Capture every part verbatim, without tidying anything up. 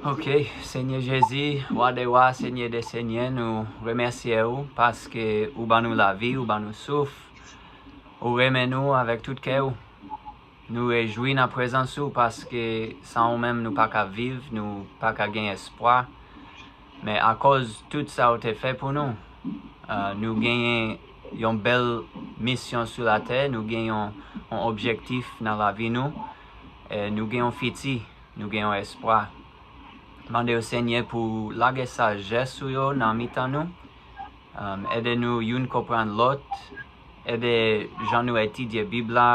Ok, Senyè Jezi, Wa dè wa, Senyè dè senyè, nou remèsye ou paske ou ban nou lavi, ou ban nou souf, ou renmen nou avèk tout kè ou. Nou rejwi nan prezans ou paske san ou menm nou pa ka viv, nou pa ka gen espwa. Men akòz tout sa ou te fè pou nou, ah, nou genyen yon bèl misyon sou latè, nou gen yon, yon objektif nan lavi nou, e nou gen yon fiti, nou gen yon espwa. Mande w, Senyè, pou lage sajès ou yo nan mitan nou. Um, ede nou youn konprann lòt. Ede jan nou etidye Bib la,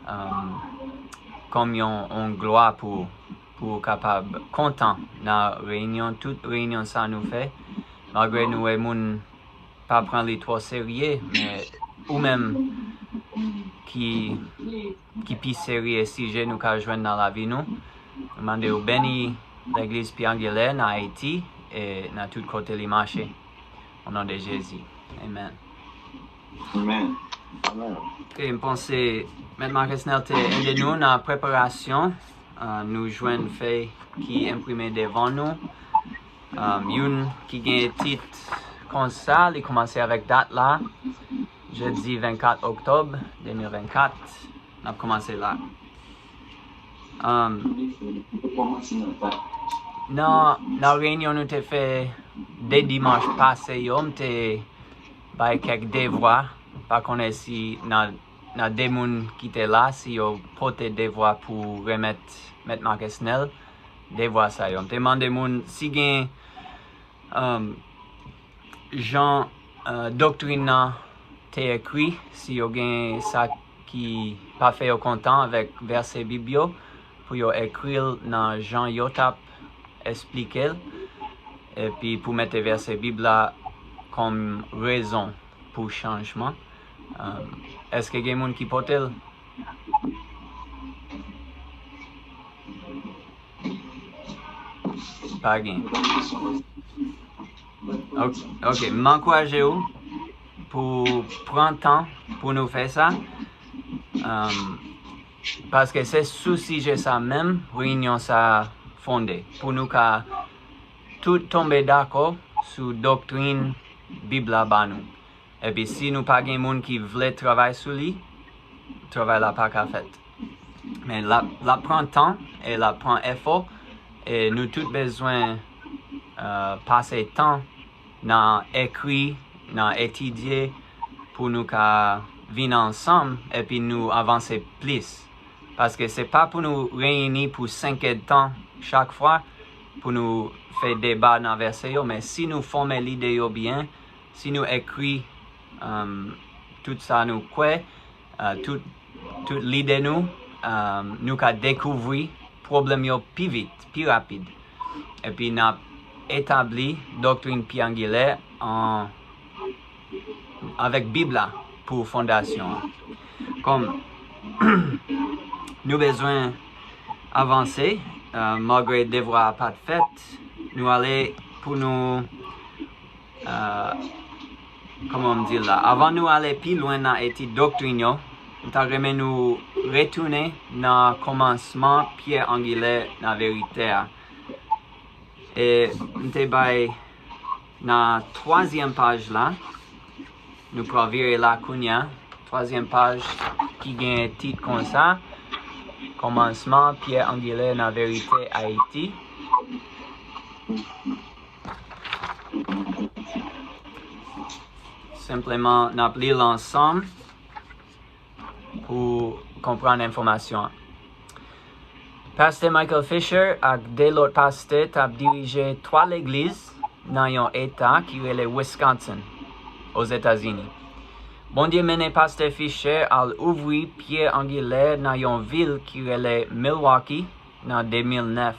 um, kòm yon, yon glwa pou, pou w kapab kontan nan reyinyon, tout reyinyon sa nou fè. Malgre nou wè moun pa pran li twò serye, men ou menm ki, ki pi serye sijè nou ka jwenn nan lavi nou. Nou mande w beni legliz Pyè Angilè nan Ayiti e nan tout kote li mache. O non de Jezi. Amen. Amen. Amen. Ok, m panse Mèt Marcus Snell te ede nou nan preparasyon. Ah, nou jwenn fèy ki enprime devan nou. Um, youn ki gen tit konsa, li kòmanse avèk dat la, jedi vennkat oktòb de mil vennkat. N ap kòmanse la. Um, nan, nan reyinyon nou te fè de dimanch pase yo, m te bay kèk devwa. Pa konnen si nan, nan de moun ki te la, si yo pote devwa pou remèt Mèt Marcus Snell devwa sa yo. M te mande moun si gen, um, jan, uh, doktrin nan te ekri, si yo gen sa ki pa fè yo kontan avèk vèsè Bib yo, pou yo ekri l nan jan yo t ap esplike l, epi pou mete vèsè Bib la kòm rezon pou chanjman. Um, èske gen moun ki pote l? Pa gen. Ok, ok, m ankouraje w pou pran tan pou nou fè sa. Um, paske se sou sijè sa menm reyinyon sa fonde, pou nou ka tout tonbe dakò sou doktrin Bib la ba nou. Epi si nou pa gen moun ki vle travay sou li, travay la pa ka fèt. Men l ap, l ap pran tan e l ap pran efò, e nou tout bezwen, uh, pase tan nan ekri, nan etidye, pou nou ka vin ansanm epi nou avanse plis. Paske se pa pou nou reyini pou senk èdtan chak fwa pou nou fè deba nan vèsè yo, men si nou fòme lide yo byen, si nou ekri, um, tout sa nou kwè, uh, tout, tout lide nou, um, nou ka dekouvri pwoblèm yo pi vit, pi rapid. Epi n ap etabli doktrin Pyè Angilè an, avèk Bib la pou fondasyon an. Kòm nou bezwen avanse, uh, malgre devwa a pa t fèt, nou ale pou nou, uh, kòman m di l la? Avan nou ale pi lwen nan etid doktrin yo, m ta renmen nou retounen nan kòmansman Pyè Angilè nan verite a. E m te bay nan twazyèm paj la, nou pral vire la kounye a, twazyèm paj ki gen tit konsa, Kòmansman Pyè Angilè nan Verite Ayiti. Senpleman, n ap li l ansanm pou konprann enfòmasyon an. Pastè Michael Fisher ak de lòt pastè t ap dirije twa legliz nan yon eta ki rele Wisconsin, Ozetazini. Bondye mennen Pastè Fisher al ouvri Pyè Angilè nan yon vil ki rele Milwaukee nan de mil nèf.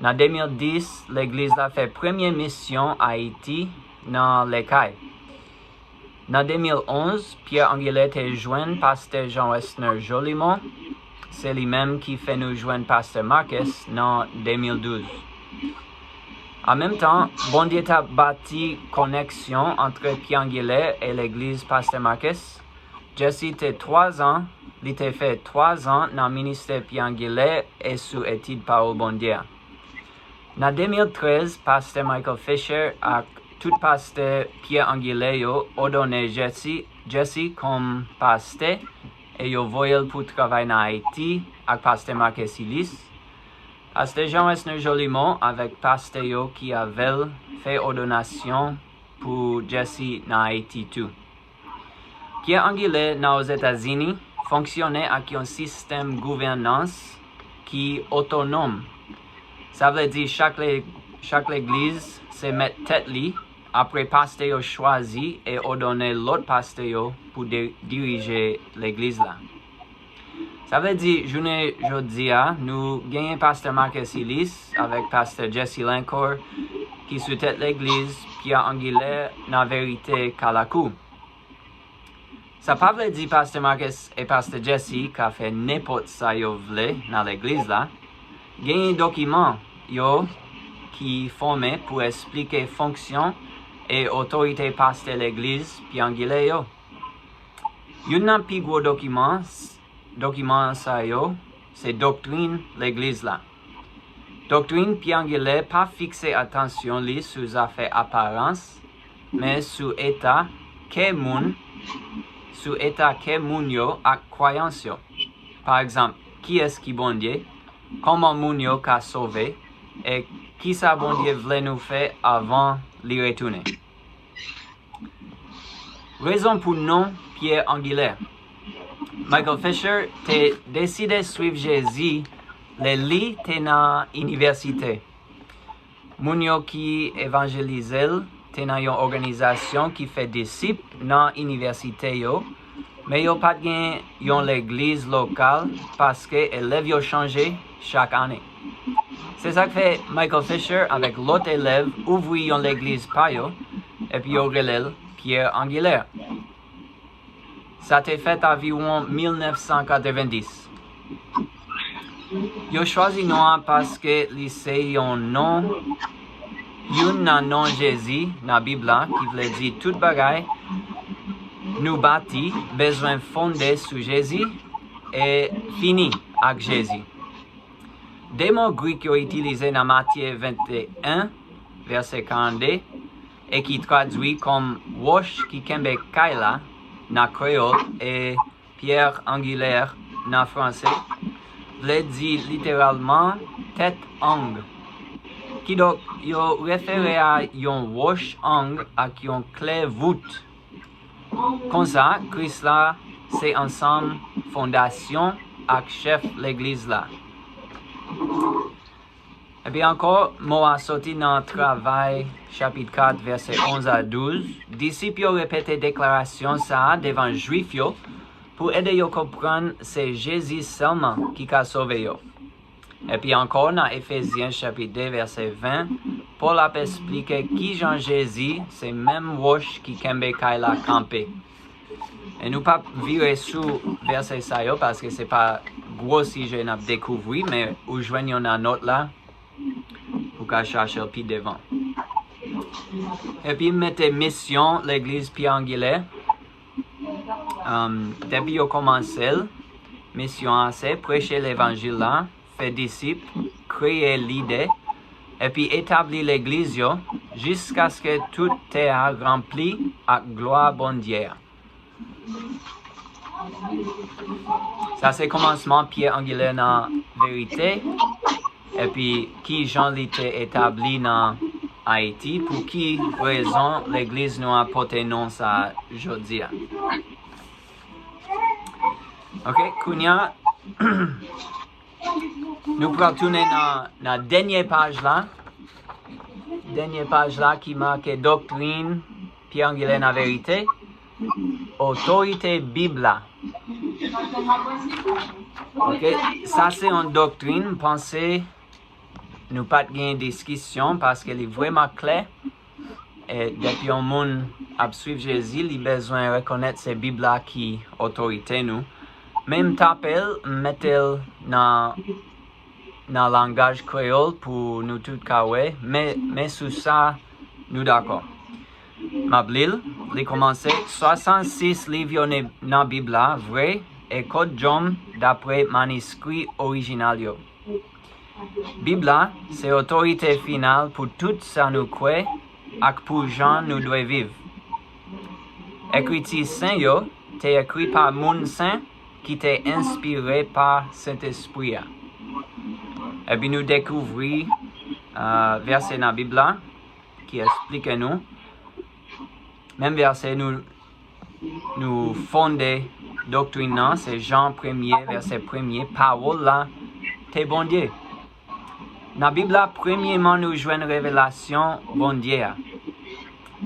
Nan de mil dis, legliz la fè premye misyon Ayiti nan Lèkay. Nan de mil onz, Pyè Angilè te jwenn Pastè Jean Westner Jolimont. Se li menm ki fè nou jwenn Pastè Marcus nan de mil douz. An menm tan, Bondye t ap bati konèksyon ant Pyè Angilè e legliz Pastè Marcus. Jesse te twa zan li te fè twazan nan ministè Pyè Angilè e sou etid Pawòl Bondye a. Nan de mil trèz, pastè Michael Fisher ak tout pastè Pyè Angilè yo òdone Jesse, Jesse kòm pastè e yo voye l pou travay nan Ayiti ak pastè Marcus Ellis. Pastè Jean Wesner Jolimont avèk pastè yo ki avè l fè òdonasyon pou Jesse nan Ayiti tou. Pyè Angilè nan Ozetazini fonksyone ak yon sistèm gouvènans ki otonòm. Sa vle di chak, le, chak legliz se mèt tèt li, apre pastè yo chwazi e òdone lòt pastè yo pou de, dirije legliz la. Sa vle di, jounen jodi a, nou genyen pastè Marcus Ellis avèk pastè Jesse Lancor ki sou tèt legliz Pyè Angilè nan Verite Kalakou. Sa pa vle di pastè Marcus e pastè Jesse ka fè nenpòt sa yo vle nan legliz la. Genyen dokiman yo ki fòme pou esplike fonksyon e otorite pastè legliz Pyè Angilè yo. Youn nan pi gwo dokiman, dokiman sa yo, se doktrin legliz la. Doktrin Pyè Angilè pa fikse atansyon li sou zafè aparans, men sou eta kè moun, sou eta kè moun yo ak kwayans yo. Pa egzanp, kiyès ki Bondye, kòman moun yo ka sove, e kisa Bondye vle nou fè avan li retounen. Rezon pou non Pyè Angilè. Michael Fisher te deside swiv Jezi lè li te nan inivèsite. Moun yo ki evanjelize l te nan yon òganizasyon ki fè disip nan inivèsite yo, men yo pa t gen yon legliz lokal paske elèv yo chanje chak ane. Se sa k fè Michael Fisher avèk lòt elèv ouvri yon legliz pa yo, epi yo rele l Pyè Angilè. Sa te fèt anviwon mil nèf san katrevenndis. Yo chwazi non an paske li se yon non, youn nan non Jezi nan Bib la, ki vle di tout bagay nou bati bezwen fonde sou Jezi e fini ak Jezi. De mo Grik yo itilize nan Matye venteyen, vèsè karannde, e ki tradui kòm wòch ki kenbe kay la nan kreyòl e pierre angulaire nan franse, vle di literalman tèt ang. Kidonk, yo refere a yon wòch ang ak yon kle vout. Konsa, Kris la se ansanm fondasyon ak chèf legliz la. Epi ankò, mo a soti nan Travay, chapit kat, vèsè onz a douz. Disip yo repete deklarasyon sa a devan Jwif yo pou ede yo konprann se Jezi sèlman ki ka sove yo. Epi ankò, nan Efezyen, chapit de, vèsè ven, Pòl ap esplike kijan Jezi se menm wòch ki kenbe kay la kanpe. E nou p ap vire sou vèsè sa yo, paske se pa gwo sijè n ap dekouvri, men ou jwenn yo nan nòt la, ou ka chache l pi devan. Epi m mete misyon legliz Pyè Angilè. Um, depi yo kòmanse l, misyon an se preche levanjil la, fè disip, kreye lidè, epi etabli legliz yo, jiskaske tout tè a ranpli ak glwa Bondye a. Sa se kòmansman Pyè Angilè nan Verite, epi kijan li te etabli nan Ayiti, pou ki rezon legliz nou an pote non sa a jodi a. Ok, kounye a, nou pral tounen nan, nan dènye paj la. Dènye paj la ki make doktrin Pyè Angilè nan Verite, otorite Bib la. Ok, sa se yon doktrin, m panse nou pa t gen diskisyon paske li vrèman klè. E depi yon moun ap swiv Jezi, li bezwen rekonèt se Bib la ki otorite nou. Men m tape l, m mete l nan, nan langaj kreyòl pou nou tout ka wè, men, men sou sa, nou dakò. M ap li l, li kòmanse, swasannsis liv yo ne, nan Bib la, vre, e kòd djòm dapre maniskri orijinal yo. Bib la se otorite final pou tout sa nou kwè ak pou jan nou dwe viv. Ekriti sen yo te ekri pa moun sen ki te enspire pa Sentespri a. Epi nou dekouvri uh, vèsè nan Bib la ki eksplike nou. Menm vèsè nou, nou fonde doktrin nan, se Jan premye, vèsè premye, pawòl la te Bondye. Nan Bib la, premyeman nou jwenn revelasyon Bondye a.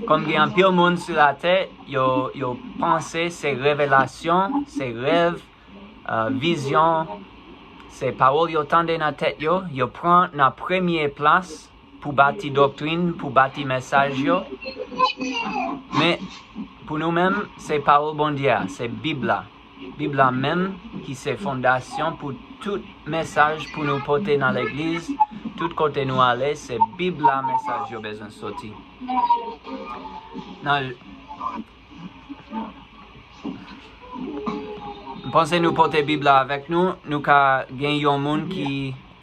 Kòm gen anpil moun sou latè, yo, yo panse se revelasyon, se rèv, uh, vizyon, se pawòl yo tande nan tèt yo, yo pran nan premye plas pou bati doktrin, pou bati mesaj yo. Men, pou nou menm, se pawòl Bondye a, se Bib la. Bib la menm ki se fondasyon pou tout mesaj pou nou pote nan legliz, tout kote nou ale, se Bib la mesaj yo bezwen soti. Nan, m panse nou pote Bib la avèk nou, nou ka gen yon moun ki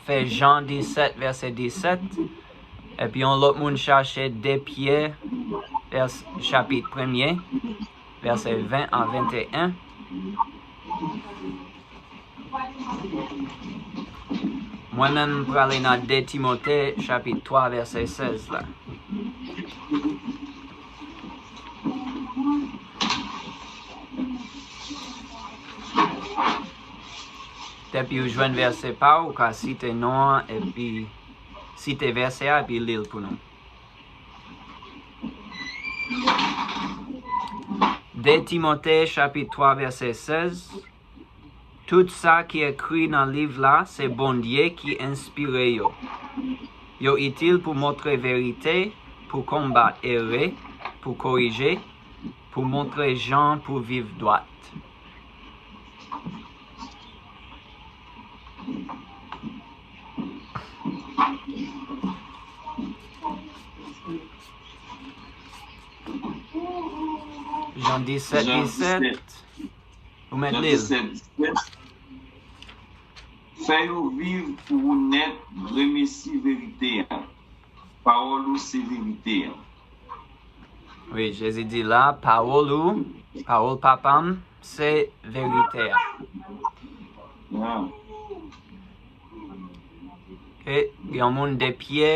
fè Jan disèt, vèsè disèt, epi yon lòt moun chache de Pyè, vès, chapit premye, vèsè ven a venteyen. Mwen menm, m prale nan de Timote, chapit twa, vèsè sèz la. Depi ou jwenn vèsè pa, ou ka site non an, epi site vèsè a, epi li l pou nou. De Timote, chapit twa, vèsè sèz. Tout sa ki ekri nan liv la, se Bondye ki enspire yo. Yo itil pou montre verite, pou konbat ere, pou korije, pou montre jan pou viv dwat. Jan disèt, disèt. Ou mèt li l. Fè yo viv pou ou nèt, remesi verite a. Pawòl ou se verite a. Wi, Jezi di la, pawòl ou, pawòl Papa m, se verite a. E yon moun de Pyè,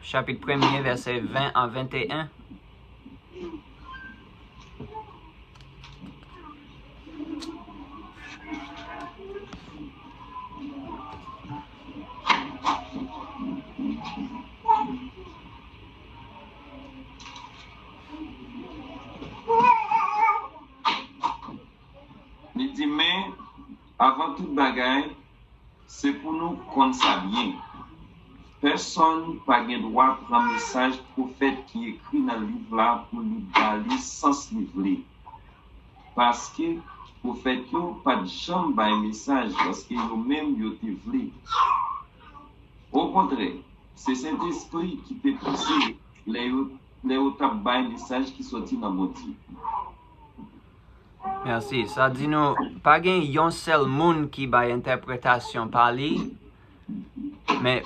chapit premye, vèsè ven a venteyen. Li di, men, avan tout bagay, se pou nou konn sa byen. Pèsonn pa gen dwa pran mesaj pwofèt ki ekri nan liv la pou li ba li sans li vle. Paske pwofèt yo pa t janm bay mesaj paske yo menm yo te vle. Okontrè, se Sentespri ki te pouse lè yo, lè yo t ap bay mesaj ki soti nan Bondye. Mèsi. Sa di nou, pa gen yon sèl moun ki bay entèpretasyon pa li, men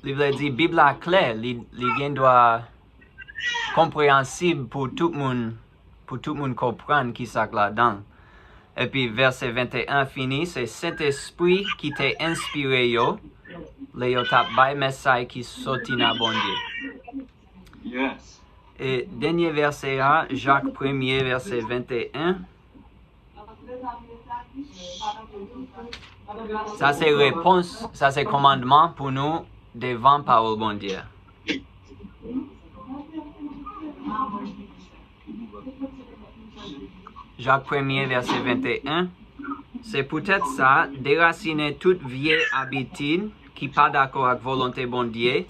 li vle di Bib la klè, li, li gen dwa konpreyansib pou tout moun, pou tout moun konprann ki sa k ladan l. Epi vèsè venteyen fini, se Sentespri ki te enspire yo, lè yo t ap bay mesaj ki soti nan Bondye. Yes. E dènye vèsè a, Jak premye, vèsè venteyen. Sa se repons, sa se kòmandman pou nou devan pawòl Bondye a. Jak premye, vèsè venteyen. Se poutèt sa, derasinen tout vye abitid ki pa dakò ak volonte Bondye,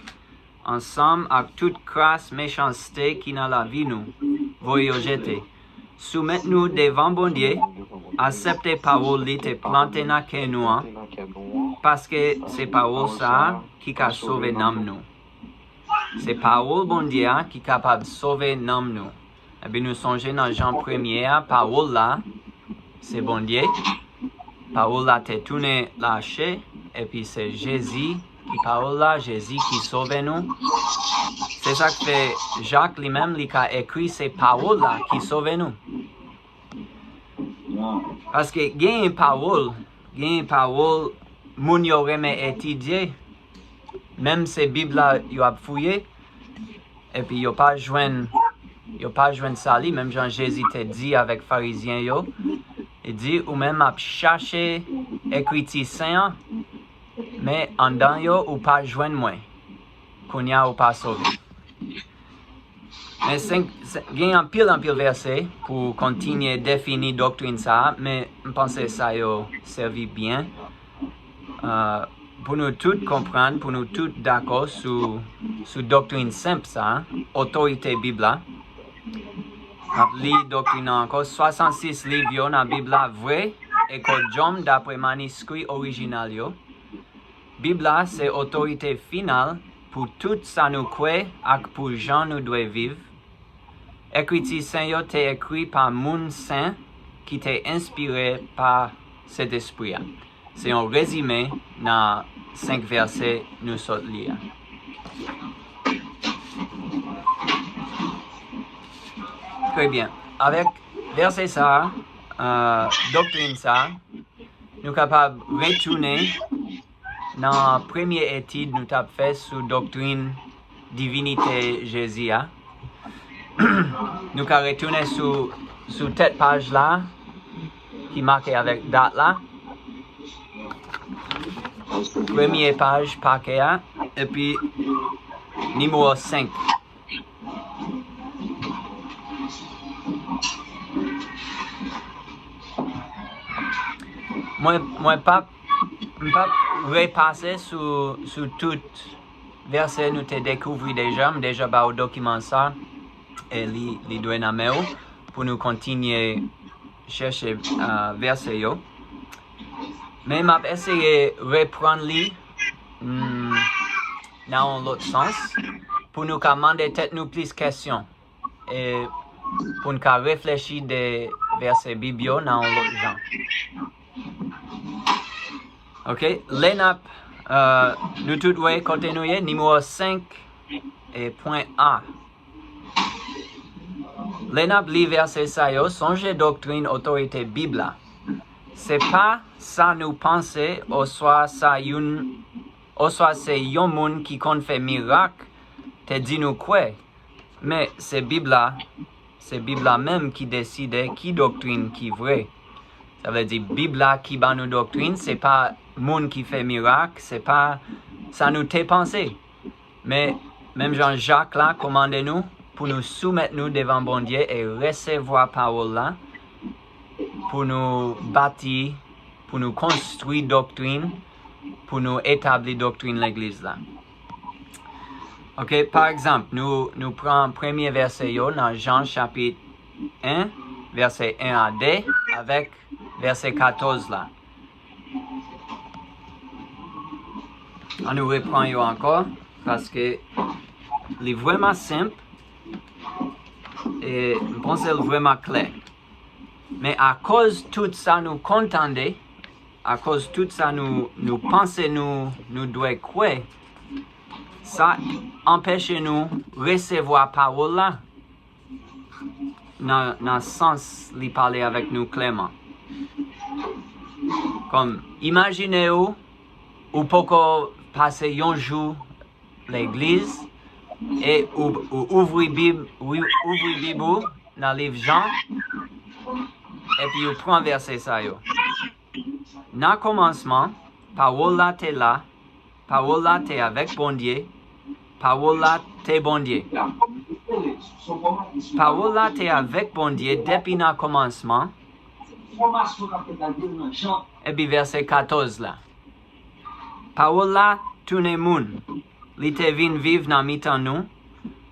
ansanm ak tout kras mechanste ki nan lavi nou, voye yo jete. Soumèt nou devan Bondye, aksepte pawòl li te plante nan kè nou an, paske se pawòl sa a ki ka sove nanm nou. Se pawòl Bondye a ki kapab sove nanm nou. Epi nou sonje nan Jan premye a, pawòl la, se Bondye. Pawòl la te tounen lache, epi se Jezi ki pawòl la, Jezi ki sove nou. Se sa k fè Jak li menm li ka ekri se pawòl la ki sove nou. Paske genyen pawòl, genyen pawòl moun yo renmen etidye, menm se Bib la yo ap fouye, epi yo pa jwenn, yo pa jwenn sali, menm jan Jezi te di avèk Farizyen yo. Li di, ou menm ap chache ekriti sen an, men anndan yo ou pa jwenn mwen. Kounye a ou pa sove. Men senk, sen- gen anpil, anpil vèsè pou kontinye defini doktrin sa a, men m panse sa yo sèvi byen. Ah, pou nou tout konprann, pou nou tout dakò sou, sou doktrin senp sa a, otorite Bib la. M ap li doktrin nan ankò, swasannsis liv yo nan Bib la vre, e kòdjòm dapre maniskri orijinal yo. Bib la se otorite final pou tout sa nou kwè ak pou jan nou dwe viv. Ekriti sen yo te ekri pa moun sen ki te enspire pa Sentespri a. Se yon rezime nan senk vèsè nou sot li a. Trè byen. Avèk vèsè sa a, euh, doktrin sa a, nou kapab retounen nan premye etid nou t ap fè sou doktrin divinite Jezi a. Nou ka retounen sou, sou tèt paj la, ki make avèk dat la. Premye paj pake a, epi nimewo senk. Mwen, mwen p ap, m p ap repase sou, sou tout vèsè nou te dekouvri deja. M deja ba w dokiman sa, e li, li dwe nan men w pou nou kontinye chèche, ah, vèsè yo. Men m ap eseye reprann li, mm, nan yon lòt sans, pou nou ka mande tèt nou plis kesyon, e pou n ka reflechi de vèsè Bib yo nan yon lòt jan. Ok, lè n ap, euh, nou tout wè kote nou ye, nimewo senk, e pwen A. Lè n ap li vèsè sa yo, sonje doktrin otorite Bib la. Se pa sa nou panse oswa sa youn, oswa se yon moun ki konn fè mirak te di nou kwè. Men se Bib la, se Bib la menm ki deside ki doktrin ki vre. Sa vle di Bib la ki ban nou doktrin, se pa moun ki fè mirak, se pa sa nou te panse. Men, menm jan Jak la kòmande nou pou nou soumèt nou devan Bondye e resevwa pawòl la, pou nou bati, pou nou konstwi doktrin, pou nou etabli doktrin legliz la. Ok, pa egzanp, nou, nou pran premye vèsè yo nan Jan chapit en, vèsè en a de, avèk vèsè katòz la. An nou repran yo ankò, paske li vrèman senp, e m panse l vrèman klè. Men akòz tout sa nou konn tande, akòz tout sa nou, nou panse nou, nou dwe kwè, sa anpeche nou resevwa pawòl la nan, nan sans li pale avèk nou klèman. Kòm, imajine w, ou poko pase yon jou legliz, e ou, ou ouvri Bib, ou ouvri Bib ou nan liv Jan, epi ou pran vèsè sa yo. Nan kòmansman, pawòl la te la, pawòl la te avèk Bondye, pawòl la te Bondye. Pawòl la te avèk Bondye depi nan kòmansman, epi vèsè katòz la. Pawòl la tounen moun. Li te vin viv nan mitan nou.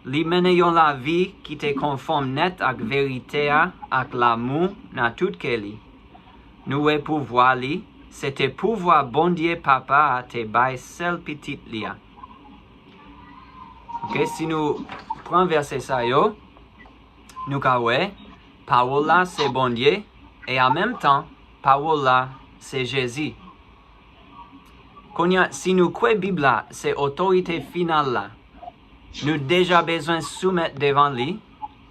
Li mennen yon lavi ki te konfòm nèt ak verite a ak lamou nan tout kè li. Nou wè pouvwa li, se te pouvwa Bondye Papa a te bay sèl Pitit li a. Ok, si nou pran vèsè sa yo, nou ka wè, pawòl la se Bondye, e an menm tan, pawòl la se Jezi. Kounye a, si nou kwè Bib la se otorite final la, nou deja bezwen soumèt devan li,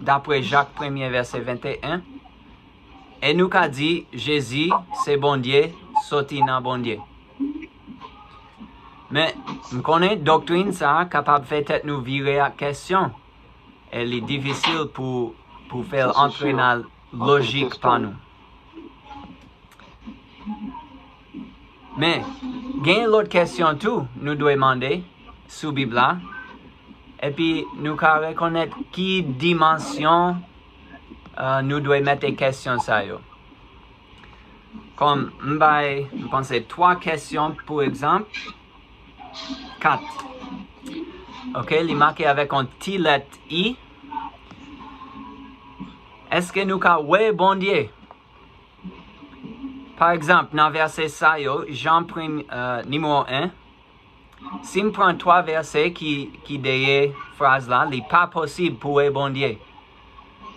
dapre Jak premye vèsè venteyen, e nou ka di Jezi se Bondye, soti nan Bondye. Men, m konnen doktrin sa a kapab fè tèt nou vire ak kesyon, e li difisil pou, pou fè l antre nan lojik pa nou. Men, gen lòt kesyon tou nou dwe mande sou Bib la, epi nou ka rekonèt ki dimansyon, uh, nou dwe mete kesyon sa yo. Kòm m bay, m panse, twa kesyon, pou egzanp, kat. Ok, li make avèk yon ti lèt I. Èske nou ka wè Bondye? Pa egzanp, nan vèsè sa yo, Jan premye, uh, nimewo en, si m pran twa vèsè ki, ki dèyè fraz la, li pa posib pou wè Bondye.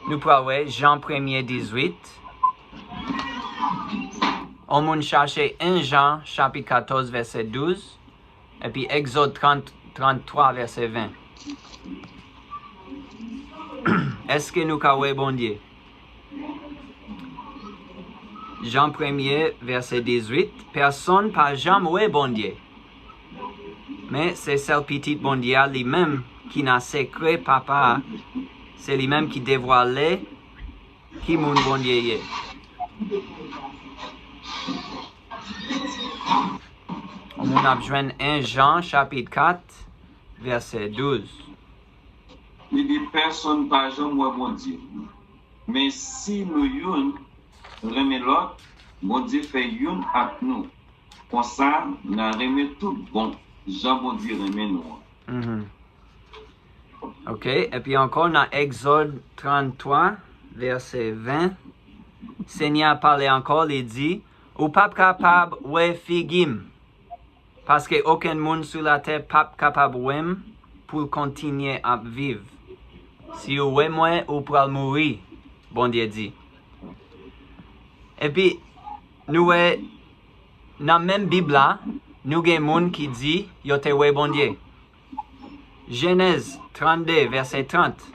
Nou pral wè Jan premye dizuit. On moun chache en Jan chapit katòz vèsè douz, epi Egzòd trant, tranntwa vèsè ven. Èske nou ka wè Bondye? Jan premye vèsè dizuit, pèsonn pa janm wè Bondye. Men se sèl Pitit Bondye a li menm ki nan sekrè Papa a, se li menm ki devwale ki moun Bondye ye. Yon moun ap jwenn en Jan chapit kat, vèsè douz. Li di, pèsonn pa janm wè Bondye. Men si nou youn renmen lòt, Bondye fè youn ak nou. Konsa, n a renmen tout bon, jan Bondye renmen nou an. Mhm. Ok, epi ankò nan Egzòd tranntwa, vèsè ven, Senyè a pale ankò, li di, ou p ap kapab wè figi m, paske okenn moun sou latè p ap kapab wè m pou l kontinye ap viv. Si w wè mwen, ou pral mouri, Bondye di. Epi, nou wè, nan menm Bib la, nou gen moun ki di yo te wè Bondye. Jenèz trannde, vèsè trant.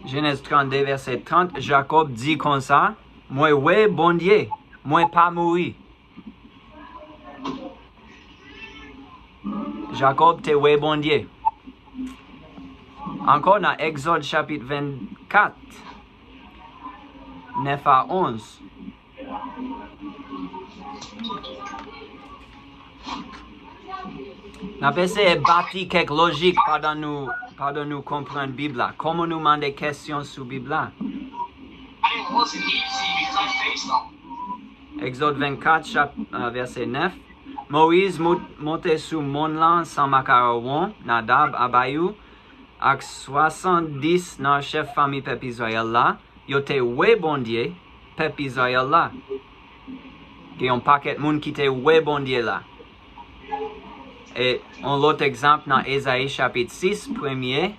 Jenèz trannde, vèsè trant, Jakòb di konsa, mwen wè Bondye, mwen pa mouri. Jakòb te wè Bondye. Ankò nan Egzòd chapit vennkat, nèf a onz. N ap eseye bati kèk lojik pandan nou, pandan nou konprann Bib la. Kòman nou mande kesyon sou Bib la? Egzòd vennkat, chap-, euh, vèsè nèf. Moyiz mo-, monte sou mòn lan ansanm ak Arawon, Nadab, Abayou, ak swasanndis nan chèf fanmi pèp Izrayèl la, yo te wè Bondye, pèp Izrayèl la. Gen yon pakèt moun ki te wè Bondye la. E yon lòt egzanp nan Ezayi chapit sis, premye.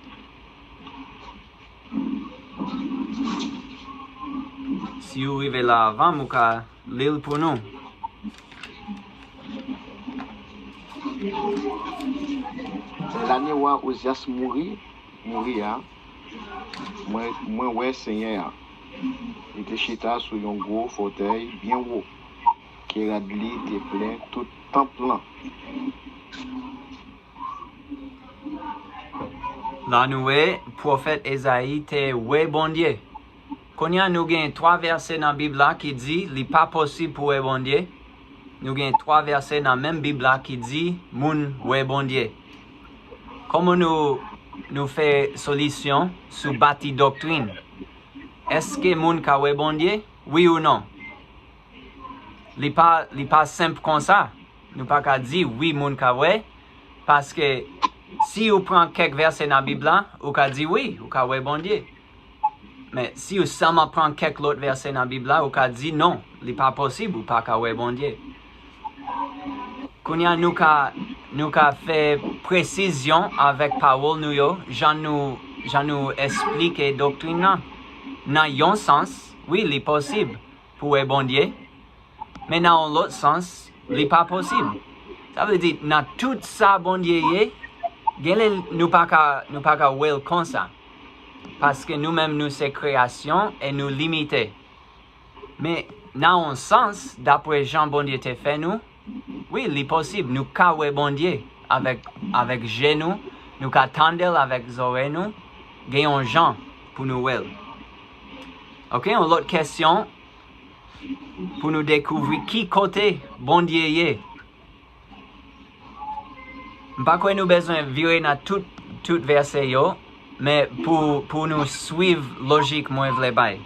Si w rive la avan m, ou ka li l pou nou. Lè lane wa Ozyas mouri, mouri a, mwen, mwen wè Senyè a. Li te chita sou yon gwo fòtèy byen wo, ke rad li te plen tout tanp lan. La nou wè, pwofèt Ezayi te wè Bondye. Kounye a nou gen twa vèsè nan Bib la ki di li pa posib pou wè Bondye. Nou gen twa vèsè nan menm Bib la ki di moun wè Bondye. Kòman nou, nou fè solisyon sou bati doktrin? Èske moun ka wè Bondye? Wi ou non? Li pa, li pa senp konsa. Nou pa ka di wi moun ka wè, paske si ou pran kèk vèsè nan Bib la, ou ka di wi, ou ka wè Bondye. Men si ou sèlman pran kèk lòt vèsè nan Bib la, ou ka di non, li pa posib, ou pa ka wè Bondye. Kounye a nou ka, nou ka fè presizyon avèk pawòl nou yo, jan nou, jan nou esplike doktrin nan. Nan yon sans, wi, li posib pou wè Bondye, men nan yon lòt sans, li pa posib. Sa vle di, nan tout sa Bondye ye, genlè nou pa ka, nou pa ka wè l konsa. Paske nou menm, nou se kreyasyon e nou limite. Men, nan yon sans, dapre jan Bondye te fè nou, wi, li posib, nou ka wè Bondye avèk, avèk je nou, nou ka tande l avèk zòrèy nou, gen yon jan pou nou wè l. Oke, yon lòt kesyon pou nou dekouvri ki kote Bondye ye. M pa kwè nou bezwen vire nan tout, tout vèsè yo, men pou, pou nou swiv lojik mwen vle bay.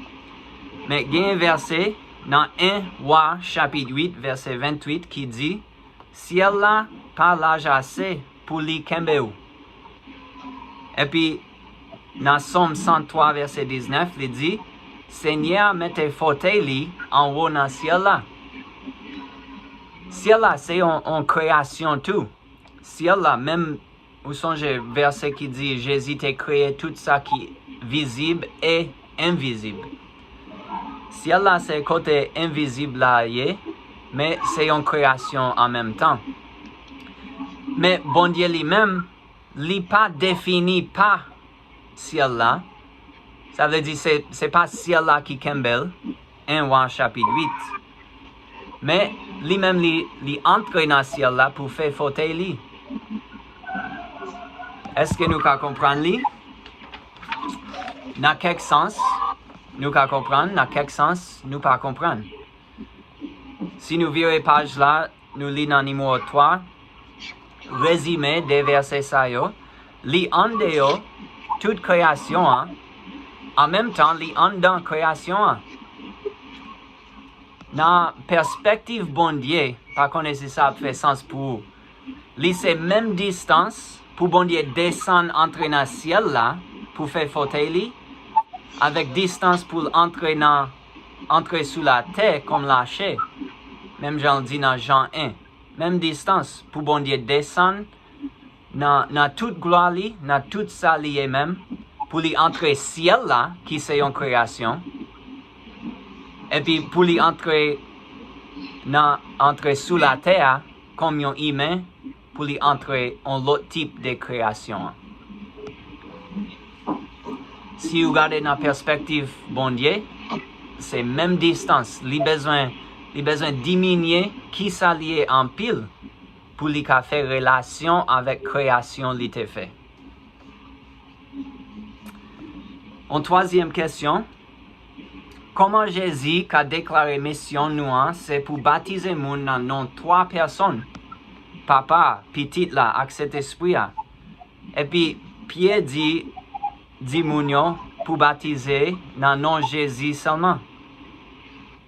Men gen vèsè nan en Wa chapit uit, vèsè venntuit ki di, syèl la pa laj ase pou li kenbe w. Epi, nan Sòm san twa, vèsè diznèf, li di, Senyè a mete fotèy li anwo nan syèl la. Syèl la, se yon, yon kreyasyon tou. Syèl la, menm, ou sonje vèsè ki di Jezi te kreye tout sa ki vizib e envizib. Syèl la, se kote envizib la ye, men se yon kreyasyon an menm tan. Men Bondye li menm, li pa defini pa syèl la. Sa vle di se, se pa syèl la ki kenbe l, en Wa chapit uit. Men, li menm li, li antre nan syèl la pou fè fotèy li. Èske nou ka konprann li? Nan kèk sans, nou ka konprann, nan kèk sans, nou pa konprann. Si nou vire paj la, nou li nan nimewo twa, rezime de vèsè sa yo, li andeyò tout kreyasyon an, an menm tan li anndan kreyasyon an. Nan pèspektiv Bondye, pa konnen si sa ap fè sans pou ou. Li se menm distans pou Bondye desann antre nan syèl la pou fè fotèy li, avèk distans pou l antre nan, antre sou latè kòm lache, menm jan l di nan Jan en. Menm distans pou Bondye desann nan, nan tout glwa li, nan tout sa li ye menm, pou li antre syèl la, ki se yon kreyasyon, epi pou li antre nan, antre sou latè a, kòm yon imen, pou li antre yon lòt tip de kreyasyon an. Si ou gade nan pèspektiv Bondye, se menm distans. Li bezwen, li bezwen diminye kisa li ye anpil pou li ka fè relasyon avèk kreyasyon li te fè. Yon twazyèm kesyon, kòman Jezi ka deklare misyon nou an se pou batize moun nan non twa pèsonn, Papa, Pitit la ak Sentespri a? Epi Pyè di, di moun yo pou batize nan non Jezi sèlman.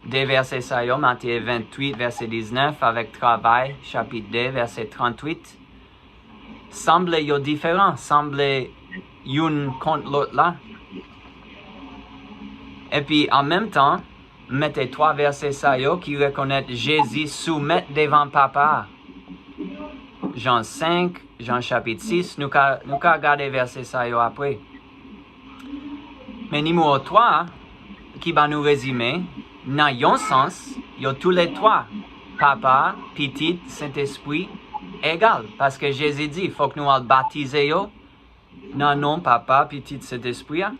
De vèsè sa yo, Matye venntuit, vèsè diznèf, avèk Travay, chapit de, vèsè tranntuit, sanble yo diferan, sanble youn kont lòt la. Epi, an menm tan, m mete twa vèsè sa yo ki rekonèt Jezi soumèt devan Papa a. Jan senk, Jan chapit sis, nou ka, nou ka gade vèsè sa yo apre. Men nimewo twa, ki ban nou rezime, nan yon sans, yo toulètwa, Papa, Pitit, Sentespri, egal. Paske Jezi di, fòk nou al batize yo nan non Papa, Pitit, Sentespri a.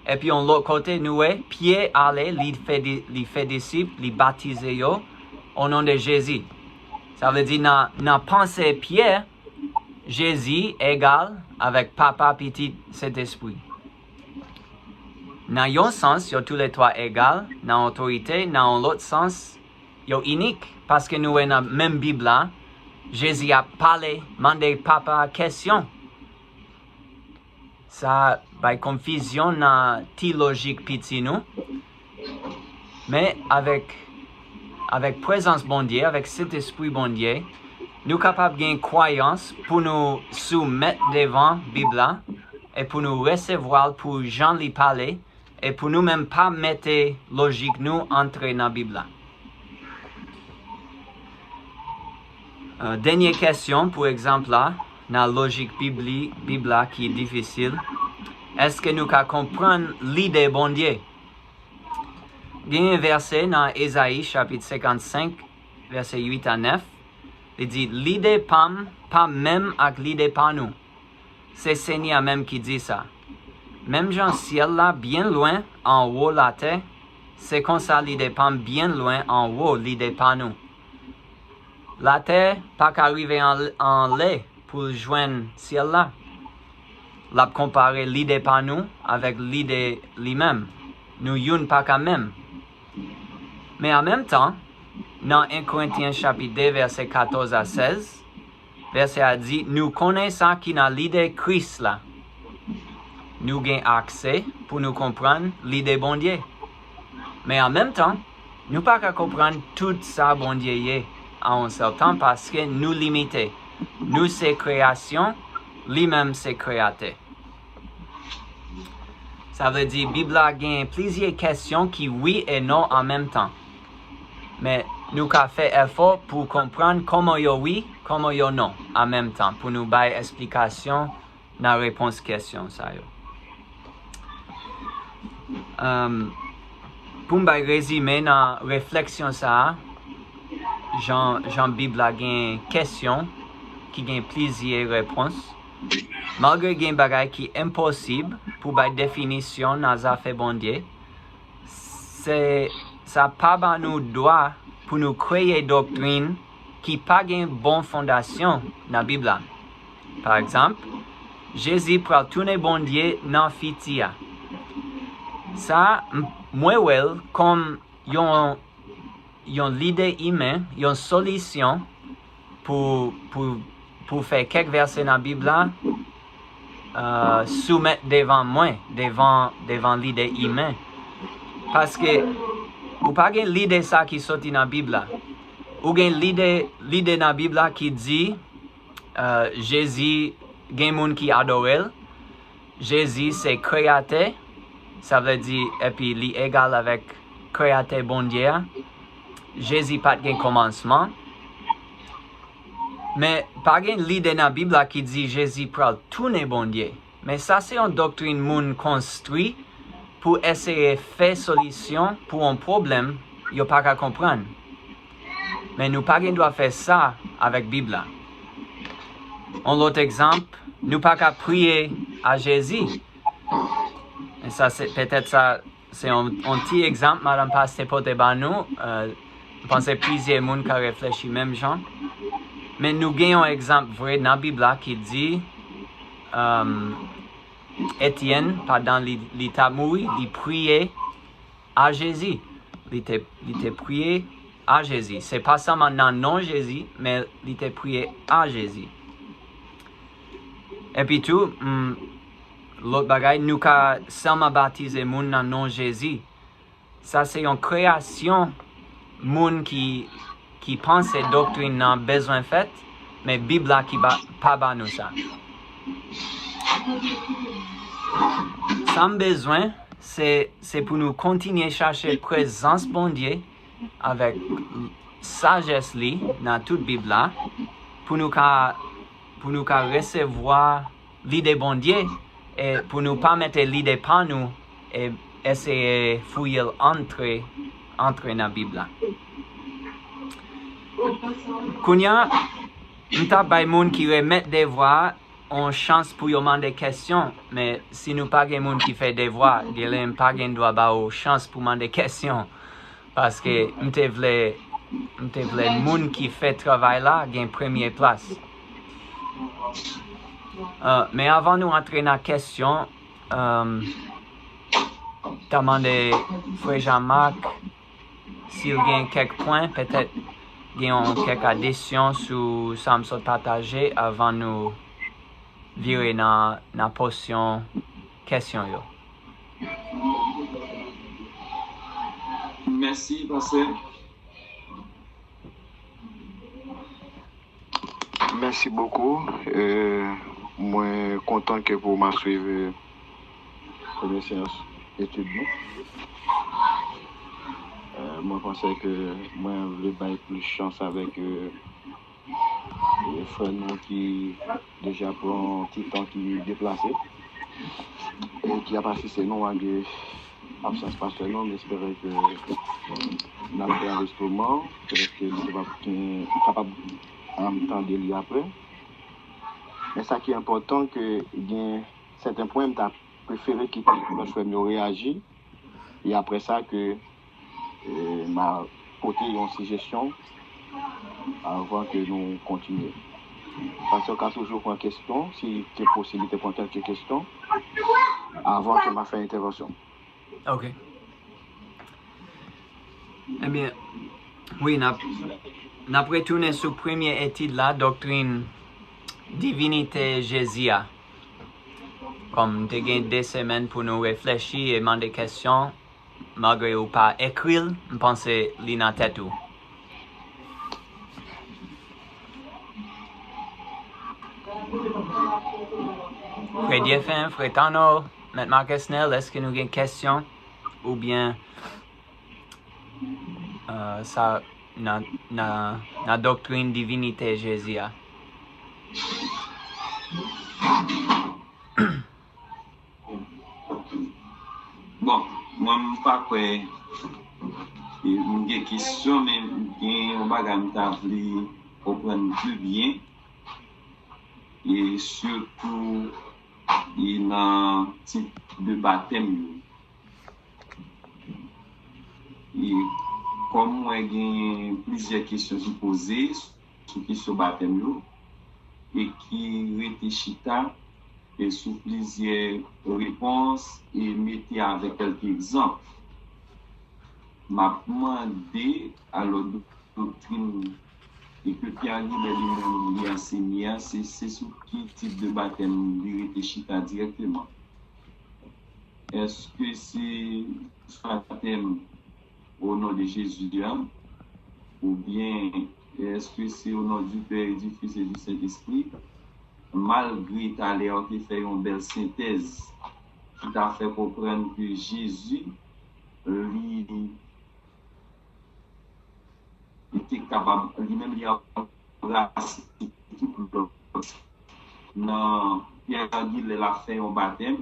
Epi yon lòt kote, nou wè, Pyè ale, li fè di-, li fè disip, li batize yo, o non de Jezi. Sa vle di nan, nan panse Pyè, Jezi egal avèk Papa, Pitit, Sentespri. Nan yon sans, yo toulètwa egal nan otorite, nan yon lòt sans, yo inik, paske nou wè nan menm Bib la, Jezi ap pale, mande Papa a kesyon. Sa bay konfizyon nan ti lojik piti nou. Men avèk, avèk prezans Bondye, avèk Sentespri Bondye, nou kapab gen kwayans pou nou soumèt devan Bib la e pou nou resevwa l pou jan li pale e pou nou menm pa mete lojik nou antre nan Bib la. Euh, dènye kesyon, pou egzanp la, nan lojik Bib li, Bib la ki difisil, èske nou ka konprann lide Bondye? Gen yon vèsè nan Ezayi chapit senkannsenk, vèsè uit a nèf, li di, "Lide pa m pa menm ak lide pa nou." Se Senyè a menm ki di sa. Menm jan syèl la byen lwen anwo latè, se konsa lide pa m byen lwen anwo lide pa nou. Latè pa ka rive an, anlè pou l jwenn syèl la. L ap konpare lide pa nou avèk lide li menm. Nou youn pa ka menm. Men an menm tan, nan en Korentyen chapit de, vèsè katòz a sèz, vèsè a di, "Nou konnen sa ki nan lide Kris la." Nou gen aksè pou nou konprann lide Bondye. Men an menm tan, nou pa ka konprann tout sa Bondye ye a yon sèl tan, paske nou limite. Nou se kreyasyon, li menm se kreyatè. Sa vle di, Bib la gen plizyè kesyon ki wi e non an menm tan. Men, nou ka fè efò pou konprann kòman yo wi, kòman yo non an menm tan, pou nou bay esplikasyon nan repons kesyon sa yo. Em, pou m bay rezime nan refleksyon sa a, jan, jan Bib la gen kesyon ki gen plizyè repons, malgre gen bagay ki enposib pou bay definisyon nan zafè Bondye, se, sa pa ba nou dwa pou nou kreye doktrin ki pa gen bon fondasyon nan Bib la. Pa egzanp, Jezi pral tounen Bondye nan fiti a. Sa, m-, mwen wè l kòm yon, yon lide imen, yon solisyon pou, pou, pou fè kèk vèsè nan Bib la, euh, soumèt devan mwen, devan, devan lide imen. Paske ou pa gen lide sa ki soti nan Bib la. Ou gen lide, lide nan Bib la ki di, euh, Jezi, gen moun ki adore l. Jezi se kreyatè, sa vle di, epi li egal avèk kreyatè Bondye a. Jezi pa t gen kòmansman. Men, pa gen lide nan Bib la ki di Jezi pral tounen Bondye. Men sa se yon doktrin moun konstwi pou eseye fè solisyon pou yon pwoblèm yo pa ka konprann. Men nou pa gen dwa fè sa avèk Bib la. Yon lòt egzanp, nou pa ka priye a Jezi. E sa, se, petèt sa, se yon, yon ti egzanp madanm pastè pote ba nou. Euh, m panse plizyè moun ka reflechi menm jan. Men nou gen yon egzanp vre nan Bib la ki di, euh, Etyèn, pandan li, li t ap mouri, li priye a Jezi. Li te, li te priye a Jezi. Se pa sèlman nan non Jezi, men li te priye a Jezi. Epi tou, mm, lòt bagay, nou ka sèlman batize moun nan non Jezi. Sa se yon kreyasyon moun ki, ki panse doktrin nan bezwen fèt, men Bib la ki ba, pa ba nou sa. Sa m bezwen, se, se pou nou kontinye chache prezans Bondye avèk sajès li nan tout Bib la, pou nou ka, pou nou ka resevwa lide Bondye, e pou nou pa mete lide pa nou e eseye fouye l antre, antre nan Bib la. Kounye a, m t ap bay moun ki remèt devwa a yon chans pou yo mande kesyon, men si nou pa gen moun ki fè devwa, genlè m pa gen dwa ba ou chans pou mande kesyon. Paske m te vle, m te vle moun ki fè travay la gen premye plas. Ah, men avan nou antre nan kesyon, um, ta mande Frè Jean Marc si l gen kèk pwen, petèt gen yon kèk adisyon sou sa m sot pataje avan nou vire nan, nan pòsyon kesyon yo. Mèsi, pastè. Mèsi bokou. Euh, mwen kontan ke pou m a swiv, euh, premye seyans etid nou. Euh, mwen panse ke mwen vle bay plis chans avèk, euh, e, frè nou ki deja pran ti tan ki deplase e ki ap asiste nou malgre absans pastè nou. M espere ke n ap fè anrejistreman, petèt ke nou kapab, kapab, um, tande li apre. Men sa ki enpòtan, ke gen sèten pwen m ta prefere kite lòt frè m yo reyaji, e apre sa ke, e, m a pote yon sijesyon avan ke nou kontinye. Pastè ka toujou pran kesyon, si te posiblite pran kèlke kesyon, avan ke m a fè entèvansyon. Ok. Ebyen, wi, n ap, n ap retounen sou premye etid la, doktrin divinite Jezi a. Kòm m te gen de semèn pou nou reflechi e mande kesyon, malgre ou pa ekri l, m panse li nan tèt ou. Frè Dyefen, frè Tano, Mèt Marcus Nel, èske nou gen kesyon oubyen, euh, sa nan, nan, nan doktrin divinite Jezi a? Bon, mwen m pa kwè, e, m gen kesyon, men m gen yon bagay m ta vle konprann pi byen, e sitou, e nan tit de batèm yo. E kòm mwen gen plizyè kesyon ki poze sou kesyon batèm yo, e ki rete chita, e sou plizyè repons, e mete avèk kèlke egzanp. M ap mande, alò, doktrin, e ke Pierre Gilbert li menm li anseye a, se, se sou ki tip de batèm li rete chita dirèkteman? Èske se batèm o non de Jezi a? Oubyen èske se o non du Père, du Fils et du Saint-Esprit? Malgre talè a w te fè yon bèl sentèz ki ta fè konprann ke Jezi, li, li te kapab, li menm li anbrase tout lòt. Nan Pierre Gilbert la fè yon batèm,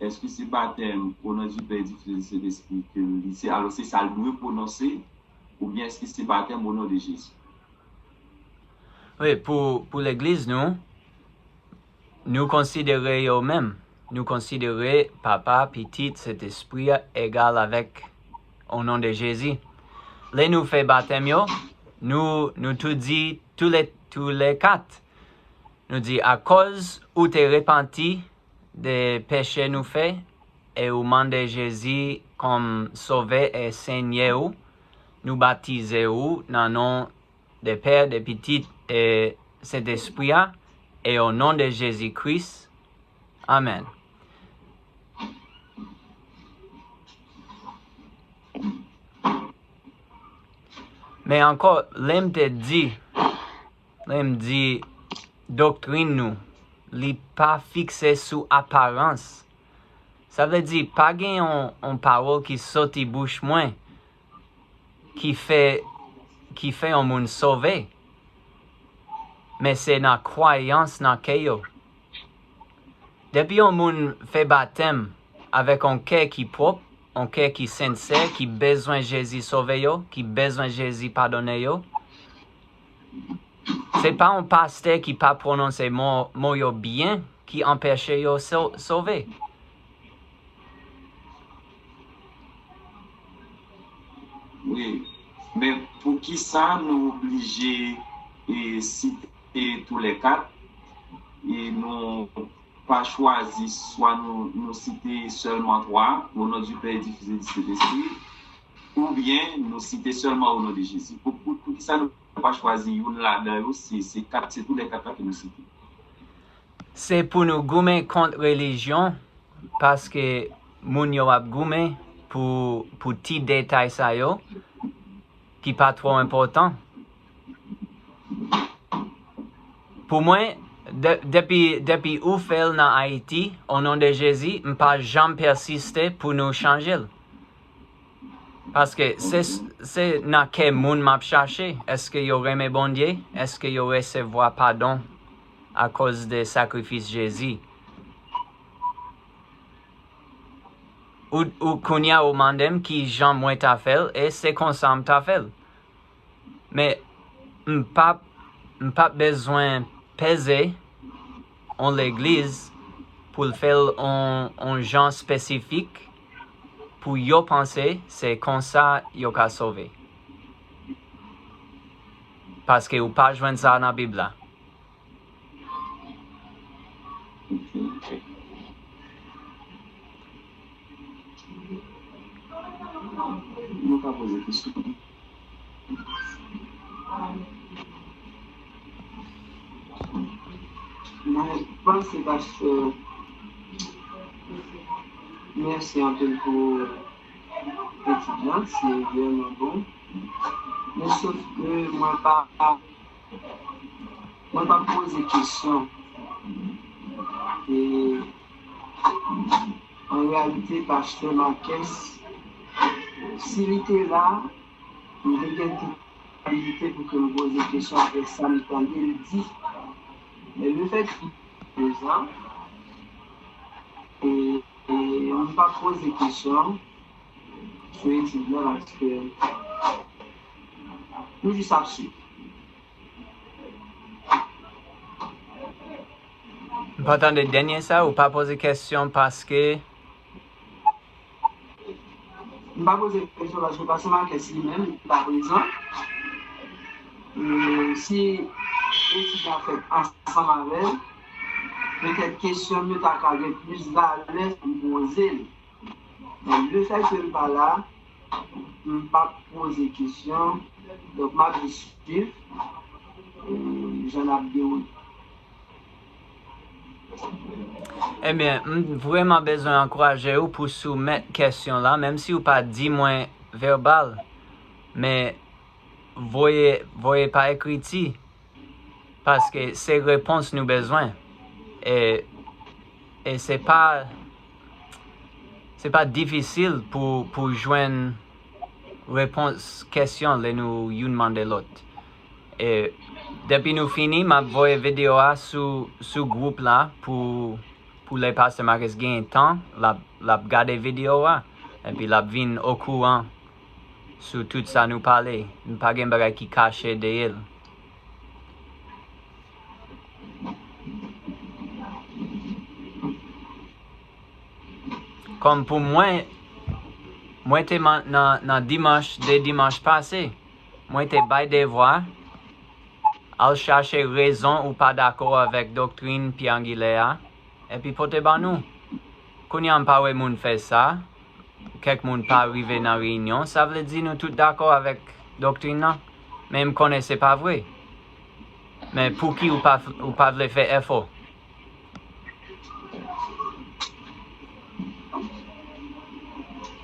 èske se batèm o non du Père, du Fils et du Saint-Esprit ke li se? Alò, se sa l dwe pwononse, oubyen èske se batèm o non de Jezi? Wi, pou, pou legliz nou, nou konsidere yo menm. Nou konsidere Papa, Pitit, Sentespri a egal avèk o non de Jezi. Lè nou fè batèm yo, nou, nou tou di, tou lè, tou lè kat, nou di, akòz ou te repanti de peche nou fè, e ou mande Jezi kòm Sovè e Senyè ou, nou batize ou nan non de Pè, de Pitit e Sentespri a, e o non de Jezi Kris. Amèn. Men ankò, lè m te di, lè m di doktrin nou, li pa fikse sou aparans. Sa vle di, pa gen yon, yon pawòl ki soti bouch mwen ki fè, ki fè yon moun sove. Men se nan kwayans nan kè yo. Depi yon moun fè batèm avèk yon kè ki pwòp, yon kè ki sensè, ki bezwen Jezi sove yo, ki bezwen Jezi padone yo, se pa yon pastè ki pa pwononse mo, mo yo byen ki anpeche yo so, sove. Wi, men poukisa nou oblije, e, site toulèkat, e nou pa chwazi swa nou, nou site sèlman twa, o non du Père, du Fils et du Saint-Esprit, oubyen nou site sèlman o non de Jezi? Pou, pou, poukisa nou pa chwazi youn ladan yo, se, se kat, se toulèkat la ke nou site? Se pou nou goumen kont relijyon, paske moun yo ap goumen pou, pou ti detay sa yo ki pa twò enpòtan. Pou mwen, de, depi, depi ou fè l nan Ayiti, o non de Jezi, m pa janm pèsiste pou nou chanje l. Paske se, se nan kè moun m ap chache. Èske yo renmen Bondye? Èske yo resevwa padon akoz de sakrifis Jezi? Ou, ou kounye a ou mande m ki jan mwen ta fè l, e se konsa m ta fè l. Men m p ap, m p ap bezwen peze yon legliz pou l fè l yon, yon jan espesifik pou yo panse se konsa yo ka sove. Paske ou pa jwenn sa nan Bib la. Nou ka poze kesyon. Mwen panse pastè, mèsi anpil pou etid lan, se vrèman bon. Men sof ke mwen pa, mwen pa poze kesyon. E an reyalite, pastè Marques, si li te la, m te gen tout abilite pou ke m poze kesyon apre sa m tande l di. Men lefètke prezan, e, e m p ap poze kesyon sou etid lan paske nou jis ap swiv. M pa tande dènye sa, ou pa poze kesyon paske. M pa poze kesyon paske pastè Marques li menm li pa prezan. E si etid la fèt ansanm avè l, petèt kesyon m yo ta ka gen plis valè si m poze l. Men lefètke l pa la, m p ap poze kesyon. Donk m ap jis swiv e, jan n ap dewoule. Ebyen, m vrèman bezwen ankouraje w pou soumèt kesyon la, menm si w pa di mwen vèbal, men voye, voye pa ekriti, paske se repons nou bezwen. E, e se pa, se pa difisil pou, pou jwenn repons kesyon lè nou youn mande lòt. E depi nou fini, m ap voye videyo a sou, sou gwoup la pou, pou lè pastè Marques gen tan, l ap, l ap gade videyo a, epi l ap vin okouran sou tout sa nou pale. M pa gen bagay ki kache dèyè l. Kòm pou mwen, mwen te nan, nan dimanch, de dimanch pase, mwen te bay devwa, al chache rezon ou pa dakò avèk doktrin Pyè Angilè a, epi pote ban nou. Kounye a m pa wè moun fè sa, kèk moun pa rive nan reyinyon, sa vle di nou tout dakò avèk doktrin nan, men m konnen se pa vre. Men pouki ou pa, ou pa vle fè efò?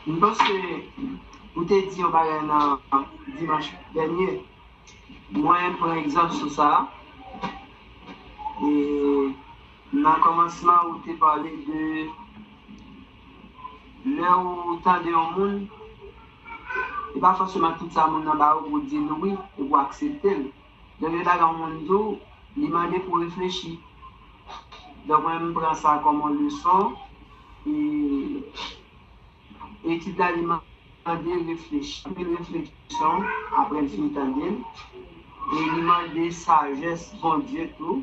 M panse ou te di yon bagay nan dimanch dènye. Mwen pran egzanp sou sa. E nan kòmansman, ou te pale de lè ou tande yon moun, e pa fòseman tout sa moun nan ba ou pou di l wi e pou aksepte l. Donk, gen bagay yon moun di w, li mande pou w reflechi. Donk, mwen, m pran sa kòm yon leson. E etid la, li mande reflechi, anpil refleksyon, apre l fin tande l. E li mande sajès Bondye tou.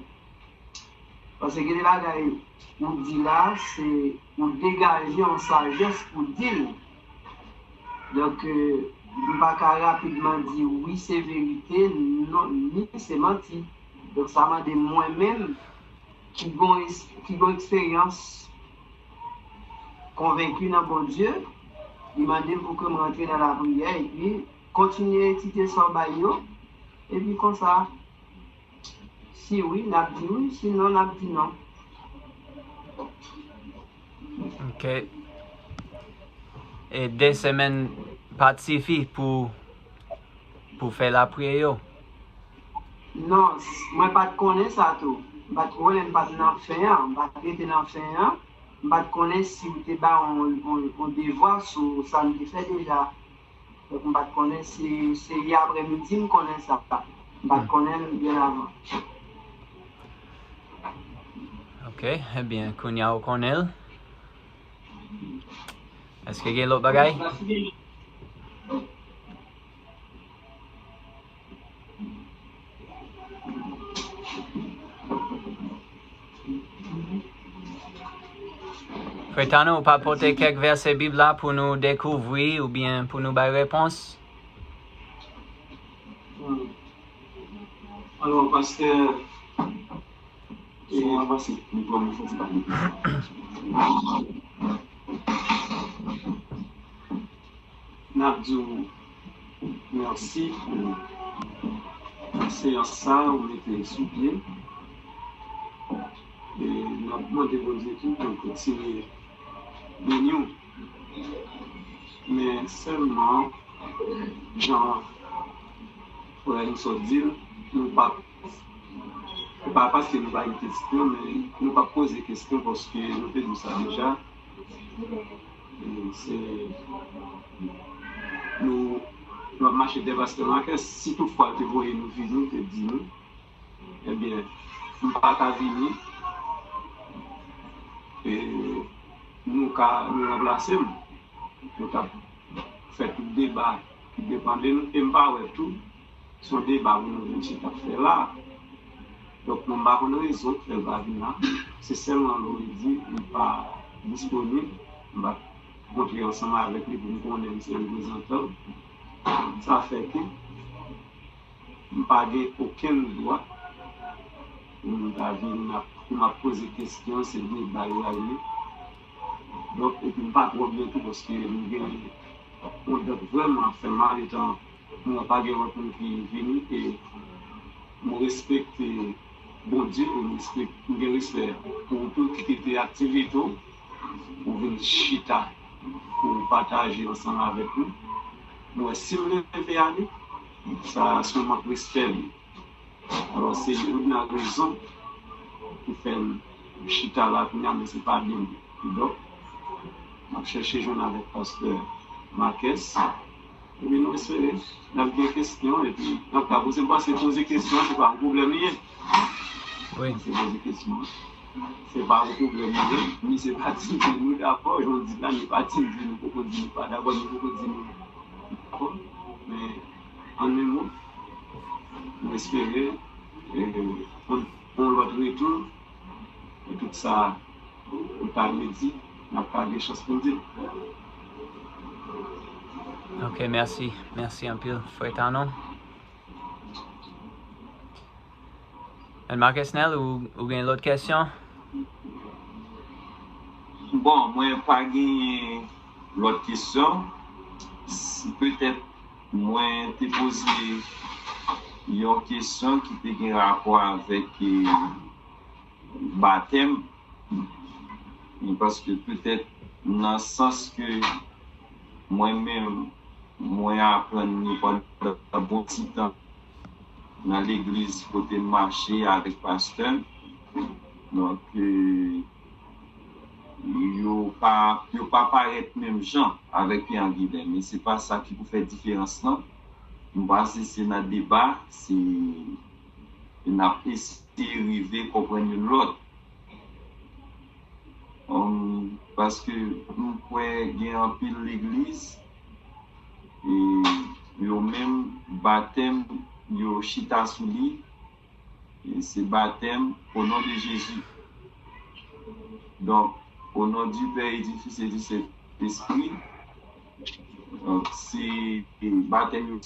Paske gen de bagay ou di la, se ou degaje yon sajès pou di l. Donk, euh, m pa ka rapidman di wi se verite, non, ni se manti. Donk, sa mande mwen menm ki gon, ki gon eksperyans konvenki nan Bondye, li mande m pou ke m rantre nan lapriyè epi kontinye etidye sa w bay yo, epi konsa, si wi, n ap di wi, si non, n ap di non. Ok. E de semèn pa t sifi pou, pou fè lapriyè yo? Non, mwen pa t konnen sa tou. M pa t konnen, m pa t nan fen an, m pa t rete nan fen an. M pa t konnen si w te ba yon, yon, yon devwa sou sa m te fè deja. Donk, m pa t konnen si se yè aprèmidi m konnen sa. M pa t konnen l byen avan. Ok, ebyen, kounye a ou konnen l. Èske gen lòt bagay? Frè Tano, ou pa pote kèk vèsè Bib la pou nou dekouvri oubyen pou nou bay repons? Alò, pastè, son an pase, mikwo a mwen fè ti pale. N ap di w mèsi pou seyans sa a ou mete sou pye. E n ap mande Bondye tou pou l kontinye beni w. Men sèlman, jan frè nou sot di l, nou p ap, se pa paske nou pa gen kesyon, men nou p ap poze kesyon paske nou te di w sa deja. E se, nou, nou ap mache dèyè pastè Marques. Si toutfwa l te voye nou vini, l te di nou, ebyen, m pa ka vini, e nou ka, nou ranplase m. Nou t ap fè tout deba ki depann de nou, e m pa wè tou se yon deba pou nou vin chita ap fè la. Donk, mwen m pa konn rezon k fè l pa vin la. Se sèlman lè w di li pa disponib, m ap montre ansanm avèk li pou m konnen m se reprezantan l. Sa fè ke m pa gen okenn dwa pou m ta vin ap, pou m ap poze kesyon, se deba yo al ye. Donk, epi m pa twò byen tou paske m gen yon dòt vrèman ap fè m mal etan mwen pa gen lòt moun ki vini e mwen respekte Bondye e mwen respekte, m gen respè pou ou tou ki kite aktivite w pou vin chita pou pataje ansanm avèk nou. Mwen, si m leve ale, sa se yon mank respè li. Alò, se youn nan rezon ki fè m chita la kounye a, men se pa byen. Kidonk, m ap chèche jwenn avèk pastè Marques. Epi nou espere n ap gen kesyon, epi n ap ka poze l, paske poze kesyon se pa yon pwoblèm li ye. Wi. Se poze kesyon. Se pa yon pwoblèm li ye. Misye pa di nou dakò, jan w di la, li pa di nou poko di nou pa dakò, nou poko di nou dakò. Men, an yon mo, nou espere yon lòt retou, e tout sa ou ta vle di, n ap ka gen chans pou n di l. Ok, mèsi. Mèsi anpil, frè Tanon. Mèt Marcusnel, ou, ou gen lòt kesyon? Bon, mwen pa genyen lòt kesyon. Si petèt mwen te poze yon kesyon ki te gen rapò avèk, eh, batèm, paske petèt nan sans ke mwen menm, mwen aprann li pandan bon ti tan nan legliz kote m mache avèk pastè m. Donk, eh, yo pa, yo pa parèt menm jan avèk Pierre Anguilin, men se pa sa ki pou fè diferans lan. M panse se nan deba, se, n ap eseye rive konprann youn lòt. Hum, paske m kwè gen anpil legliz, e yo menm batèm, yo chita sou li, e se batèm au nom de Jésus. Donk, au nom du Père et du Fils et du Saint-Esprit. Donk, se batèm yo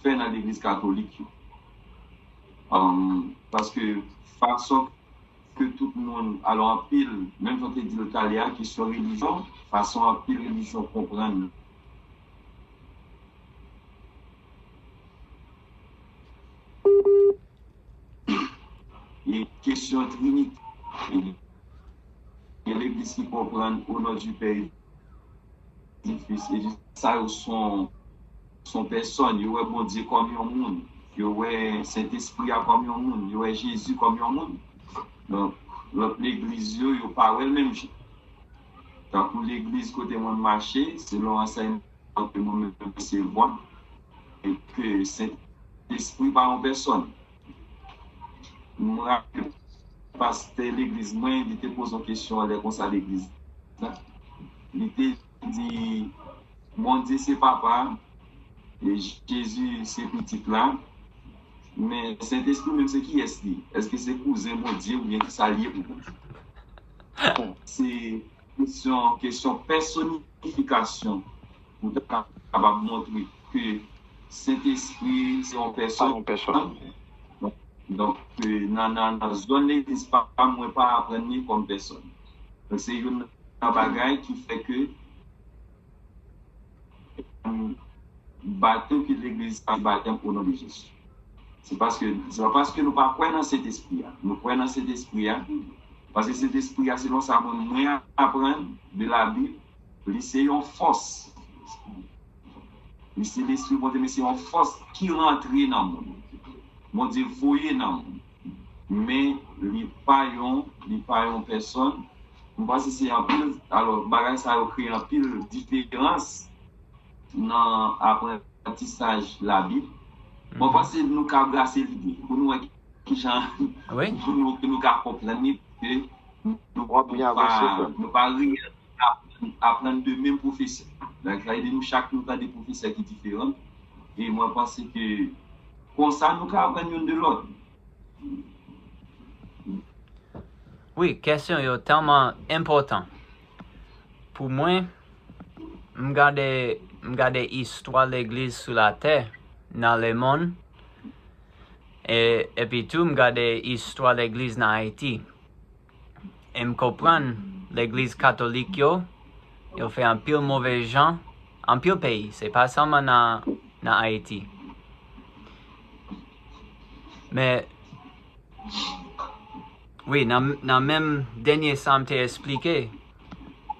fè nan legliz katolik yo. Hum, paske fason ke tout moun, alò anpil, menm jan w te di l talè a, kesyon relijyon, fason anpil relijyon konprann e kesyon trinite. Gen legliz ki konprann au nom du Père, du Fils et du, sa yo son, son pèsòn, yo wè Bondye kòm yon moun, yo wè Sentespri a kòm yon moun, yo wè Jezi kòm yon moun. Donk, lòt legliz yo, yo pa wè l menm jan. Tankou legliz kote mwen mache, selon ansèyman ke mwen menm resevwa, e ke Sentespri pa yon pèsòn. Mwen raple pastè legliz mwen, li te poze yon kesyon anlè konsa legliz la. Li te di, Bondye se papa, e Jezi se pitit la, men Sentespri menm se kiyès li? Èske se kouzen Bondye oubyen kisa l ye pou Bondye? Se kesyon, kesyon pèsonifikasyon pou ta kapab montre ke Sentespri se yon pèsòn. Donk, donk, nan, nan, nan zòn legliz pa m, mwen pa aprann li kòm pèsòn. Donk, se youn nan bagay ki fè ke batèm ke legliz pa batèm o non de Jezi. Se paske, se pa paske nou pa kwè nan Sentespri a. Nou kwè nan Sentespri a. Paske Sentespri a, selon sa mwen, mwen aprann de Labib, li se yon fòs. Li se Lespri Bondye, men se yon fòs ki rantre nan moun. Bondye voye nan moun. Men li pa yon, li pa yon pèsòn. Mwen panse se anpil, alò, bagay sa yo kreye anpil diferans nan aprantisaj Labib. Mwen panse nou ka brase lide pou nou wè kijan pou nou, pou nou ka konprann li, ke nou, nou pa, nou pa reyèlman aprann, aprann de menm pwofesè. Donk, sa vle di nou chak nou tande pwofesè ki diferan. E mwen panse ke konsa nou ka aprann youn de lòt. Wi, kesyon yo tèlman enpòtan. Pou mwen, m gade, m gade istwa legliz sou latè, nan lemonn, e, epi tou m gade istwa legliz nan Ayiti. E m konprann legliz katolik yo, yo fè anpil move jan, anpil peyi, se pa sèlman nan, nan Ayiti. Men, wi, nan, nan menm dènye sa m te esplike,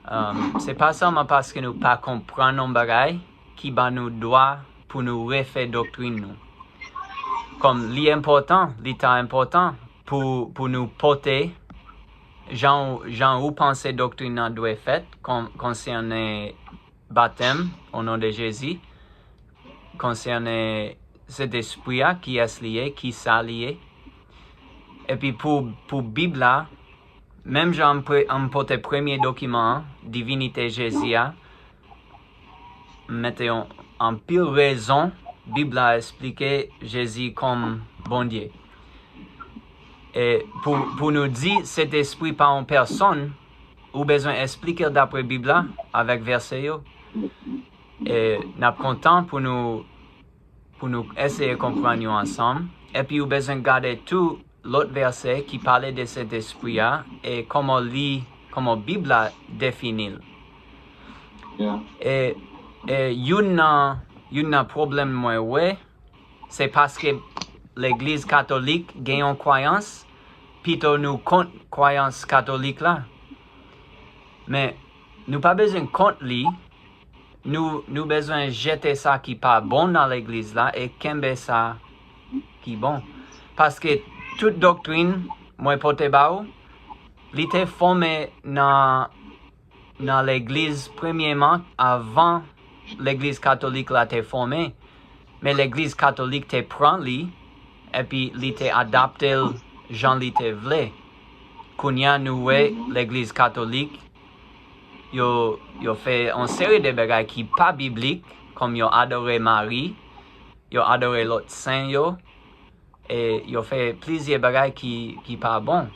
um, se pa sèlman paske nou pa konprann yon bagay ki ba nou dwa pou nou refè doktrin nou. Kòm li enpòtan, li ta enpòtan pou, pou nou pote jan, jan ou panse doktrin nan dwe fèt kon, konsènen batèm o non de Jezi, konsènen Sentespri a, kiyès li ye, kisa li ye. Epi pou, pou Bib la, menm jan m, pre, m pote premye dokiman an, Divinite Jezi a, m mete yon anpil rezon Bib la esplike Jezi kòm Bondye. E pou, pou nou di Sentespri pa yon pèsòn, ou bezwen esplike l dapre Bib la avèk vèsè yo. E n ap kontan pou nou, pou nou eseye konprann yo ansanm. Epi ou bezwen gade tou lòt vèsè ki pale de Sentespri a e kòman li, kòman Bib la defini l. E, e youn nan, youn nan pwoblèm mwen wè, se paske legliz katolik gen yon kwayans, pito nou kont kwayans katolik la. Men, nou pa bezwen kont li, nou, nou bezwen jete sa ki pa bon nan legliz la e kenbe sa ki bon. Paske tout doktrin mwen pote ba ou, li te fòme nan, nan legliz premyèman avan legliz katolik la te fòme. Men legliz katolik te pran li, epi li te adapte l jan li te vle. Kounye a nou wè legliz katolik, yo, yo fè yon seri de bagay ki pa biblik, kòm yo adore Mari, yo adore lòt sen yo, e yo fè plizyè bagay ki, ki pa bon.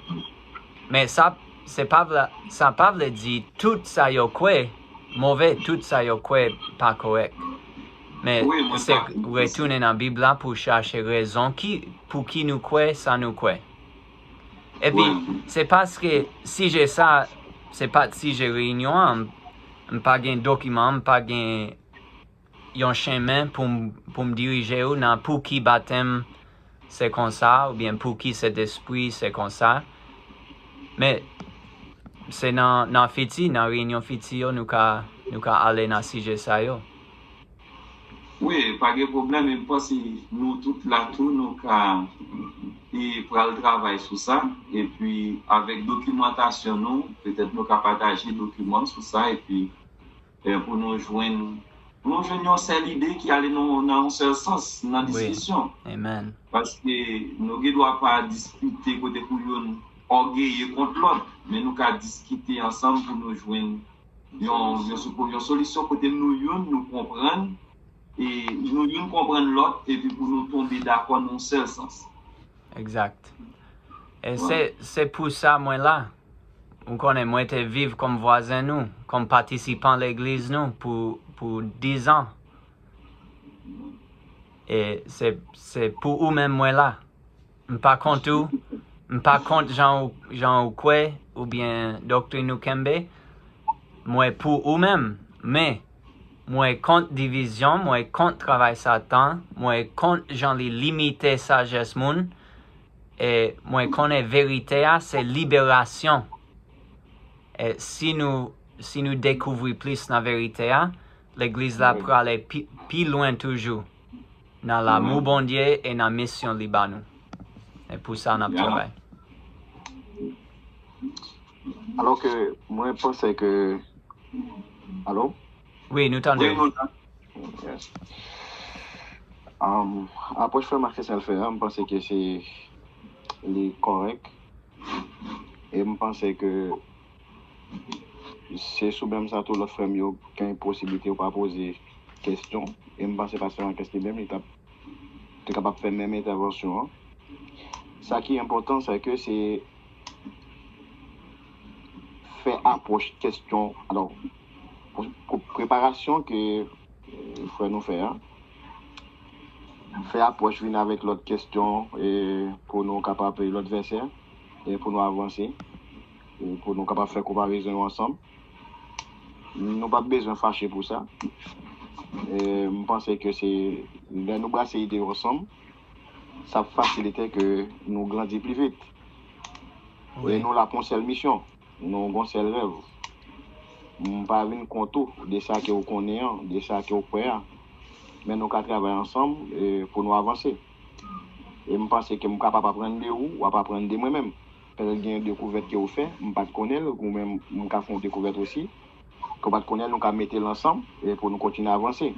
Men sa, se pa vle, sa pa vle di tout sa yo kwè move, tout sa yo kwè pa kòrèk. Men se retounen nan Bib la pou chache rezon ki, pou ki nou kwè sa nou kwè. Epi, se paske sijè sa, se pa t sijè reyinyon an, m, m pa gen dokiman, m pa gen yon chemen pou m, pou m dirije ou nan pouki batèm se konsa, oubyen pouki Sentespri se konsa. Men, se nan, nan fiti, nan reyinyon fiti yo, nou ka, nou ka ale nan sijè sa yo. Wi, pa gen pwoblèm, e m panse nou tout la tou, nou ka, e pral travay sou sa, epi avèk dokimantasyon nou, petèt nou ka pataje dokiman sou sa, epi, e pou nou jwenn nou jwenn yon sèl ide ki ale nan, nan yon sèl sans, nan diskisyon. Paske nou gen dwa pa diskite kote pou youn ògeye kont lòt, men nou ka diskite ansanm pou nou jwenn yon, yon, yon solisyon kote nou youn, nou konprann, e nou youn konprann lòt, epi pou nou tonbe dakò nan yon sèl sans. Egzat. E se, se pou sa mwen la. Ou konnen, mwen te viv kòm vwazen nou, kòm patisipan legliz nou pou, pou diz an. E se, se pou ou menm mwen la. M pa kont ou, m pa kont jan ou, jan ou kwè, oubyen doktrin ou kenbe. Mwen pou ou menm, men mwen kont divizyon, mwen kont travay Satan, mwen kont jan li limite sajès moun, e mwen konnen verite a se liberasyon. E si nou, si nou dekouvri plis nan verite a, legliz la prale pi, pi lwen toujou nan lanmou Bondye e nan misyon li ba nou. E pou sa n ap travay. Alò ke mwen panse ke, alo? Wi, nou tande w. Apwòch frè Marc Cesel fè a, m panse ke se, li kòrèk. E m panse ke se sou menm sa tou lòt frè m yo gen posiblite yo pa poze kesyon. E m panse pastè Marc li menm li t ap te kapab fè menm entèvansyon an. Sa ki enpòtan se ke se fè apwòch kesyon, alò, pou, pou preparasyon ke frè nou fè a. Fè apwòch vin avèk lòt kesyon e pou nou kapab lòt vèsè e pou nou avanse e pou nou kapab fè konparezon yo ansanm. Nou p ap bezwen fache pou sa. E m panse ke se lè nou brase ide yo ansanm, sa ap fasilite ke nou grandi pli vit. E nou la pou yon sèl misyon. Nou gon sèl rèv. M pa vin kont ou de sa ke w konnen an, de sa ke w kwè a. Men nou ka travay ansanm e pou nou avanse. E m panse ke m kapab aprann de ou, w ap aprann de mwen menm. Petèt gen yon dekouvèt ke w fè, m pa t konnen l, ou menm m ka fè yon dekouvèt osi. Ke w pa t konnen l, nou ka mete l ansanm e pou nou kontinye avanse.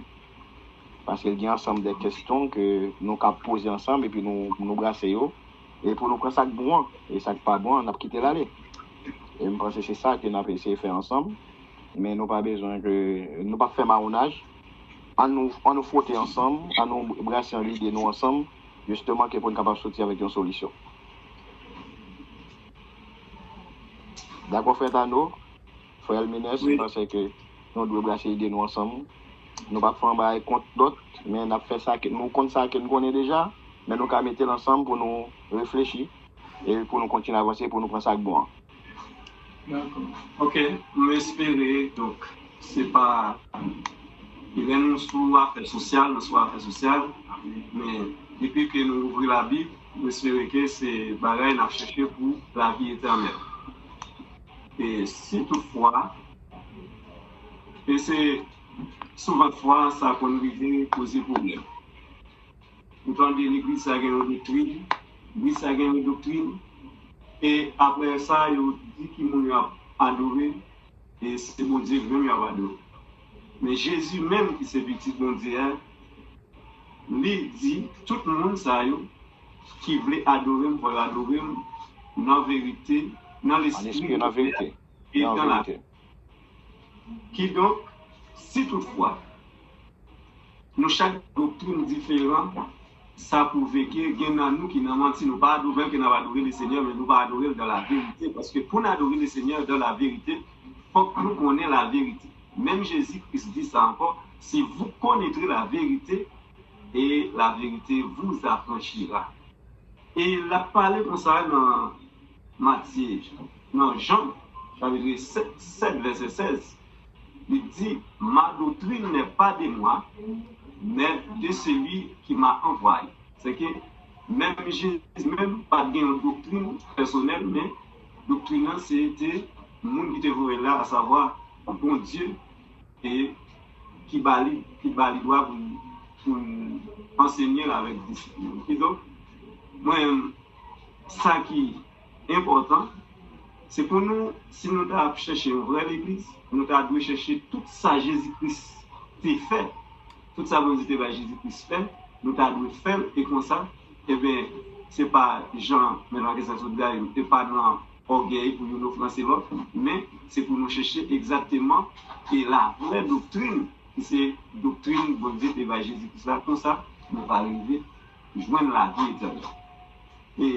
Paske gen ansanm de kesyon ke nou ka poze ansanm epi nou, nou brase yo. E pou nou pran sa k bon an, e sa k pa bon an, n ap kite l ale. E m panse se sa ke n ap eseye fè ansanm. Men nou pa bezwen ke, nou p ap fè mawonaj. Ann nou, ann nou fwote ansanm, ann nou brase lide nou ansanm, jisteman ke pou n kapab soti avèk yon solisyon. Dakò, frè Tano? Frè Elmines, m panse ke nou dwe brase ide nou ansanm. Nou p ap fè yon bagay kont lòt, men n ap fè sa ke nou konn, sa ke n konnen deja, men nou ka mete l ansanm pou nou reflechi e pou nou kontinye avanse, pou nou pran sa k bon an. Dakò. Ok, m espere, donk, se pa, lè nou sou afè sosyal, nou sou afè sosyal, men depi ke nou ouvri Labib, m espere ke se bagay n ap chèche pou lavi etènèl. E si toutfwa, e se souvantfwa sa konn rive poze pwoblèm. Ou tande legliz sa gen yon doktrin, legliz sa gen yon doktrin, e apre sa yo di ki moun y ap adore, e se Bondye menm y ap adore. Men Jezi menm ki se pitit Bondye a, li di tout moun sa yo ki vle adore m, fò yo adore m nan verite, nan lespri e nan lavi. Kidonk, si toutfwa nou chak doktrin diferan, sa pwouve ke gen nan nou ki nan manti, nou pa adore l ke n ap adore le Senyè, men nou pa adore l dans la vérité, paske pou n adore le Senyè dans la vérité, fòk nou konnen laverite. Menm Jezi Kris di sa ankò, si vous connaîtrez la vérité, et la vérité vous affranchira. E l ap pale konsa nan Matye, nan Jan, chapitre sèt, vèsè sèz, li di, ma doctrine n'est pas de moi, mais de celui qui m'a envoyé. Se ke menm Jezi menm pa t gen yon doktrin pèsonèl, men doktrin nan se te moun ki te voye l la, asavwa Bondye, e ki ba li, ki ba li dwa pou, pou l ansenye l avèk disip li yo. Kidonk, mwen, sa ki enpòtan, se pou nou, si nou ta ap chèche yon vrè legliz, nou ta dwe chèche tout sa Jezi Kris te fè. Tout sa Bondye te bay Jezi Kris fè, nou ta dwe fè l, e konsa, ebyen, se pa jan Mèt Makesnèl sot di a, e pa nan ògèy pou youn ofanse lòt, men se pou nou chèche egzakteman e lavrè doktrin, ki se doktrin Bondye te bay Jezi Kris la, konsa, nou va rive jwenn lavi etènèl. E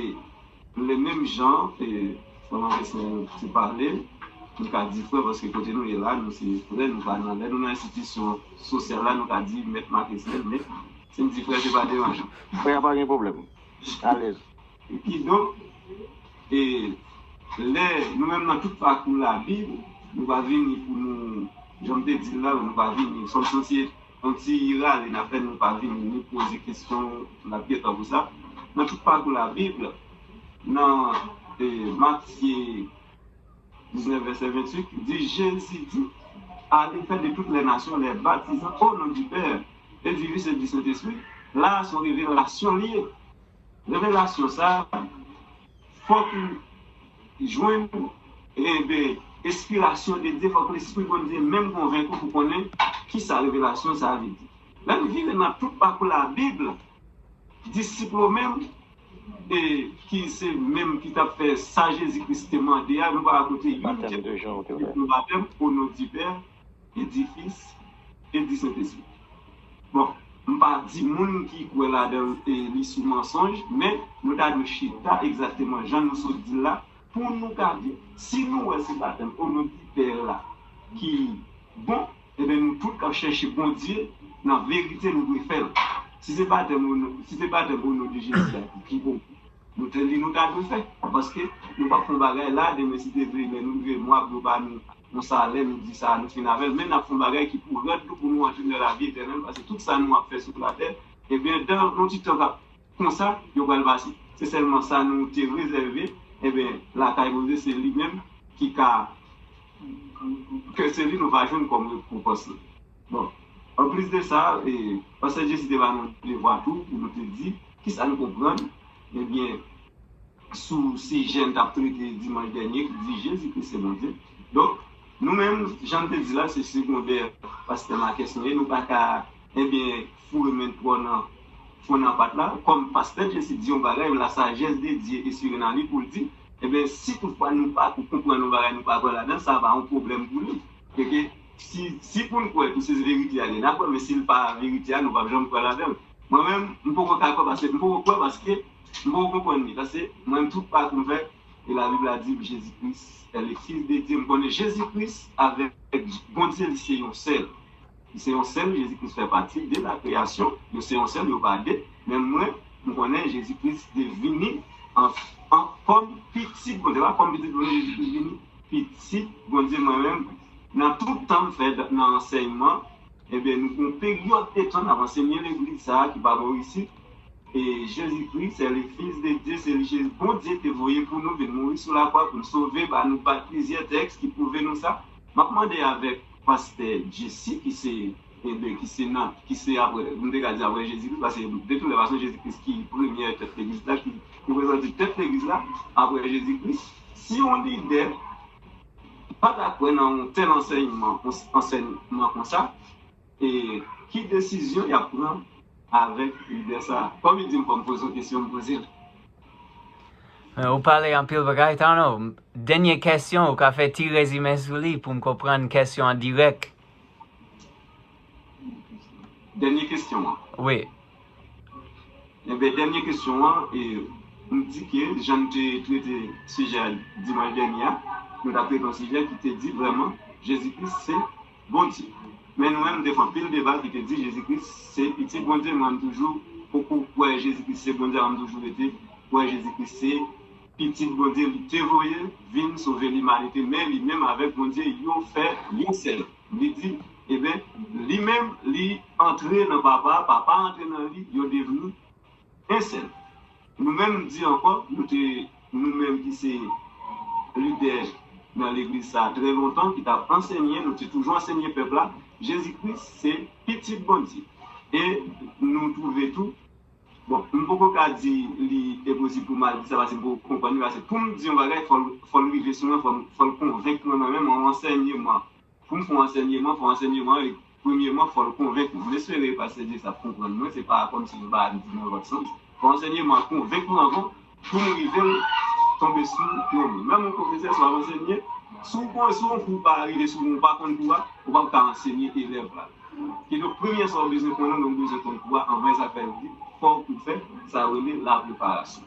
le menm jan, e, pandan ke se, se pale, nou ka di frè, paske kote nou ye la, nou se frè, nou pa nan, lè nou nan enstitisyon sosyal la, nou ka di mèt Makesnèl, men si n di frè, se pa deranjan. Frè, pa gen pwoblèm. Alèz. Kidonk, e, lè nou menm nan tout pakou Labib, nou pa vini pou nou, jan m te di l la, nou pa vini, sòm santi yon ti rale n ap fè, nou pa vin ni poze kesyon, n ap gentan pou sa. Nan tout pakou Labib, nan, e, Matye diznèf, vèsè venntuit, di, Jezi di, allez faire de toutes les nations, les baptisant au nom du Père, et du Fils et du Saint-Esprit. La, se yon revelasyon li ye. Revelasyon sa, fòk ou jwenn, enben, enspirasyon de Dye, fòk Lespri Bondye menm konvenk ou pou konnen kisa revelasyon sa vle di. Lè n vire nan tout pakou Labib, disip yo menm, e ki se menm ki t ap fè sa Jezi Kris te mande a, nou pa ka kote youn ki te fè yon batèm, au nom du Père, et du Fils, et du Saint-Esprit. Bon, m pa di moun ki kwè ladan l, e, li sou mansonj, men nou ta dwe chita egzakteman jan nou sot di l la, pou nou ka di, si nou wè se batèm au nom du Père la ki bon, ebyen nou tout k ap chèche Bondye nan verite, nou dwe fè l. Si se batèm au nom, si se batèm au nom de Jésus a ki bon, nou te li nou ta dwe fè. Paske nou p ap fè yon bagay la, demen si te vle, lè nou rive mwa pou yo ba nou yon salè, nou di sa, nou fin avè l. Men n ap fè yon bagay ki pou rèd tou pou nou antre nan lavi etènèl, paske tout sa nou ap fè sou latè, ebyen, dan yon ti tan k ap konsa, yo pral pase. Se sèlman sa nou te rezève, ebyen, lakay Bondye, se li menm ki ka, ke se li nou va jwenn kòm rekonpans lan. Bon, anplis de sa, e, pastè Jesi te ba nou devwa tou, pou nou te di, kisa nou konprann, ebyen, sou sijè n t ap trete dimanch dènye, ki di Jezi Kris se Bondye. Donk, nou menm, jan n te di la, se segondè pastè Makès nou ye, nou pa ka, ebyen, foure men twò nan fon nan pat la. Kòm pastè Jesi di yon bagay, la sagesse de Dieu est sur Nali pou l di, ebyen, si toutfwa nou pa konprann yon bagay, nou pa kwè ladan l, sa pa yon pwoblèm pou li. Sèke si, si pou n kwè ke se verite a, n a kwè, men si l pa verite a, nou p ap janm kwè ladan l. Mwen menm, m poko ka kwè paske, m poko kwè paske m poko konprann li. Paske mwen menm, tout pakou m fè, e Labib la di, Jezi Kris est le Fils de Dieu. M konnen Jezi Kris avèk Bondye, li se yon sèl. Li se yon sèl, Jezi Kris fè pati de la kreyasyon. Yo se yon sèl, yo pa de. Men mwen, m konnen Jezi Kris te vini an, an kòm pitit Bondye. Pa kòm pitit Bondye, Jezi Kris vini pitit Bondye. Mwen menm, nan tout tan m fè nan ansèyman, ebyen, nou gon peryòd de tan n ap ansenye legliz sa a ki pa bò isit. E Jezi Kris, se le Fils de Dieu, se li Jezi, Bondye te voye pou nou vin mouri sou lakwa pou l sove, ba nou bat plizyè tèks ki pwouve nou sa. M ap mande avèk pastè Jesi, ki se, enben, ki se nan, ki se apre, nou te ka di apre Jezi Kris, paske de tout lè fason, Jezi Kris ki premyè tèt legliz la, ki reprezante tèt legliz la, apre Jezi Kris. Si yon lidè pa ta kwè nan yon tèl ansèyman, ansèyman konsa, e ki desizyon y ap pran avèk lidè sa a? Kòm li di m fò m poze yon kesyon, m poze l. Men ou pale anpil bagay, Tano. Dènye kesyon, ou ka fè ti rezime sou li pou m konprann kesyon an dirèk. Dènye kesyon an. Wi. Enben, dènye kesyon an, e, m di ke jan n te trete sijè a dimanch dènye a, nou t ap trete yon sijè ki te di vrèman Jezi Kris se Bondye. Men nou menm, nou te fè anpil deba ki te di Jezi Kris se pitit Bondye. Mwen, m toujou poko kwè Jezi Kris se Bondye, mwen, m toujou rete kwè Jezi Kris se pitit Bondye, li te voye vin sove limanite, men li menm avèk Bondye, yo fè yon sèl. Li di, ebyen, li menm, li antre nan Papa a, Papa a antre nan li, yo devni yon sèl. Nou menm, m di ankò, nou te, nou menm ki se lidè nan legliz sa a trè lontan, ki t ap ansenye, nou te toujou ansenye pèp la, Jezi Kris se pitit Bondye. E nou twouve tou, bon, m poko ka di li enposib pou m al di sa, paske m poko konprann li, paske pou m di yon bagay, fò l, fò l rive sou mwen, fò m, fò l konvenk mwen, mwen menm, yon ansèyman. Pou m fè yon ansèyman, fò ansèyman an premyèman, fò l konvenk ou. M espere Pastè James ap konprann mwen, se pa kòmsi m pa di nan lòt sans. Fò ansèyman an konvenk mwen anvan pou m rive tonbe sou yon moun. Menm yon pwofesè, si w ap ansenye, si w konn, si yon kou pa rive sou ou, ou pa konn kou a, ou p ap ka ansenye elèv la. Kidonk, premye sa w bezwen konnen, ou bezwen konn kou a, anvan sa fè l di, fò w fè sa yo rele lapreparasyon.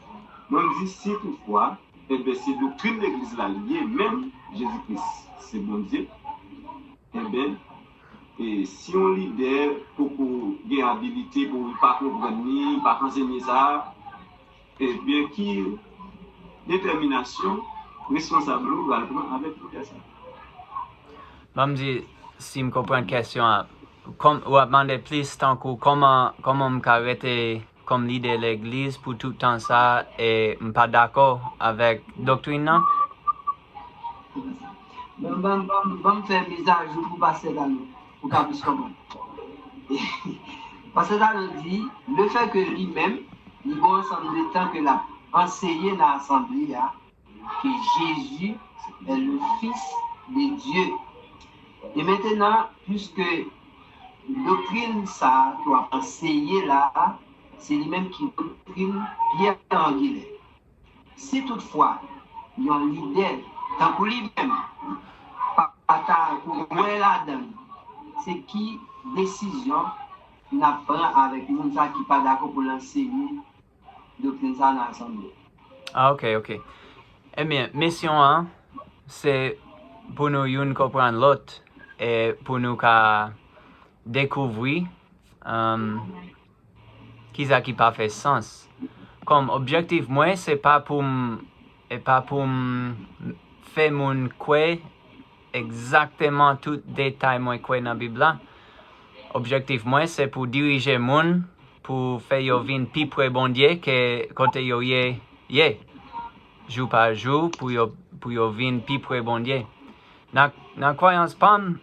Mwen, m di, si toutfwa, enben, se doktrin legliz la li ye, menm Jezi Kris se Bondye, enben, e si yon lidè poko gen abilite pou li pa konprann li, li pa ka ansenye sa, ebyen, ki detèminasyon responsab ou pral pran avèk lidè sa? Ban m di, si m konprann kesyon an, kòm, w ap mande plis tankou kòman, kòman m ka rete kòm lidè legliz pou tout tan sa e m pa dakò avèk doktrin nan? Ban, ban, ban, ban m fè mizajou pou pastè Dalo, pou ka plis konprann. Pastè Dalo di, le fè ke li menm, li gon ansanm de tan ke l ap anseye nan asanble a, ke Jezi est le Fils de Dieu. E mentenan, piske doktrin sa a ke w ap anseye la, se li menm ki doktrin pyè angilè. Si toutfwa yon lidè, tankou li menm, pa, pa ta kwè ladan l, se ki desizyon n ap pran avèk moun sa ki pa dakò pou l anseye doktrin sa nan asanble? Ah, ok, ok. Ebyen, misyon an, se pou nou youn konprann lòt, e pou nou ka dekouvri, um, kisa ki pa fè sans. Kòm objektif mwen, se pa pou m, e pa pou m fè moun kwè egzakteman tout detay mwen kwè nan Bib la. Objektif mwen, se pou dirije moun, pou fè yo vin pi pre Bondye ke kote yo ye, ye, jou pa jou, pou yo, pou yo vin pi pre Bondye. Nan, nan kwayans pa m,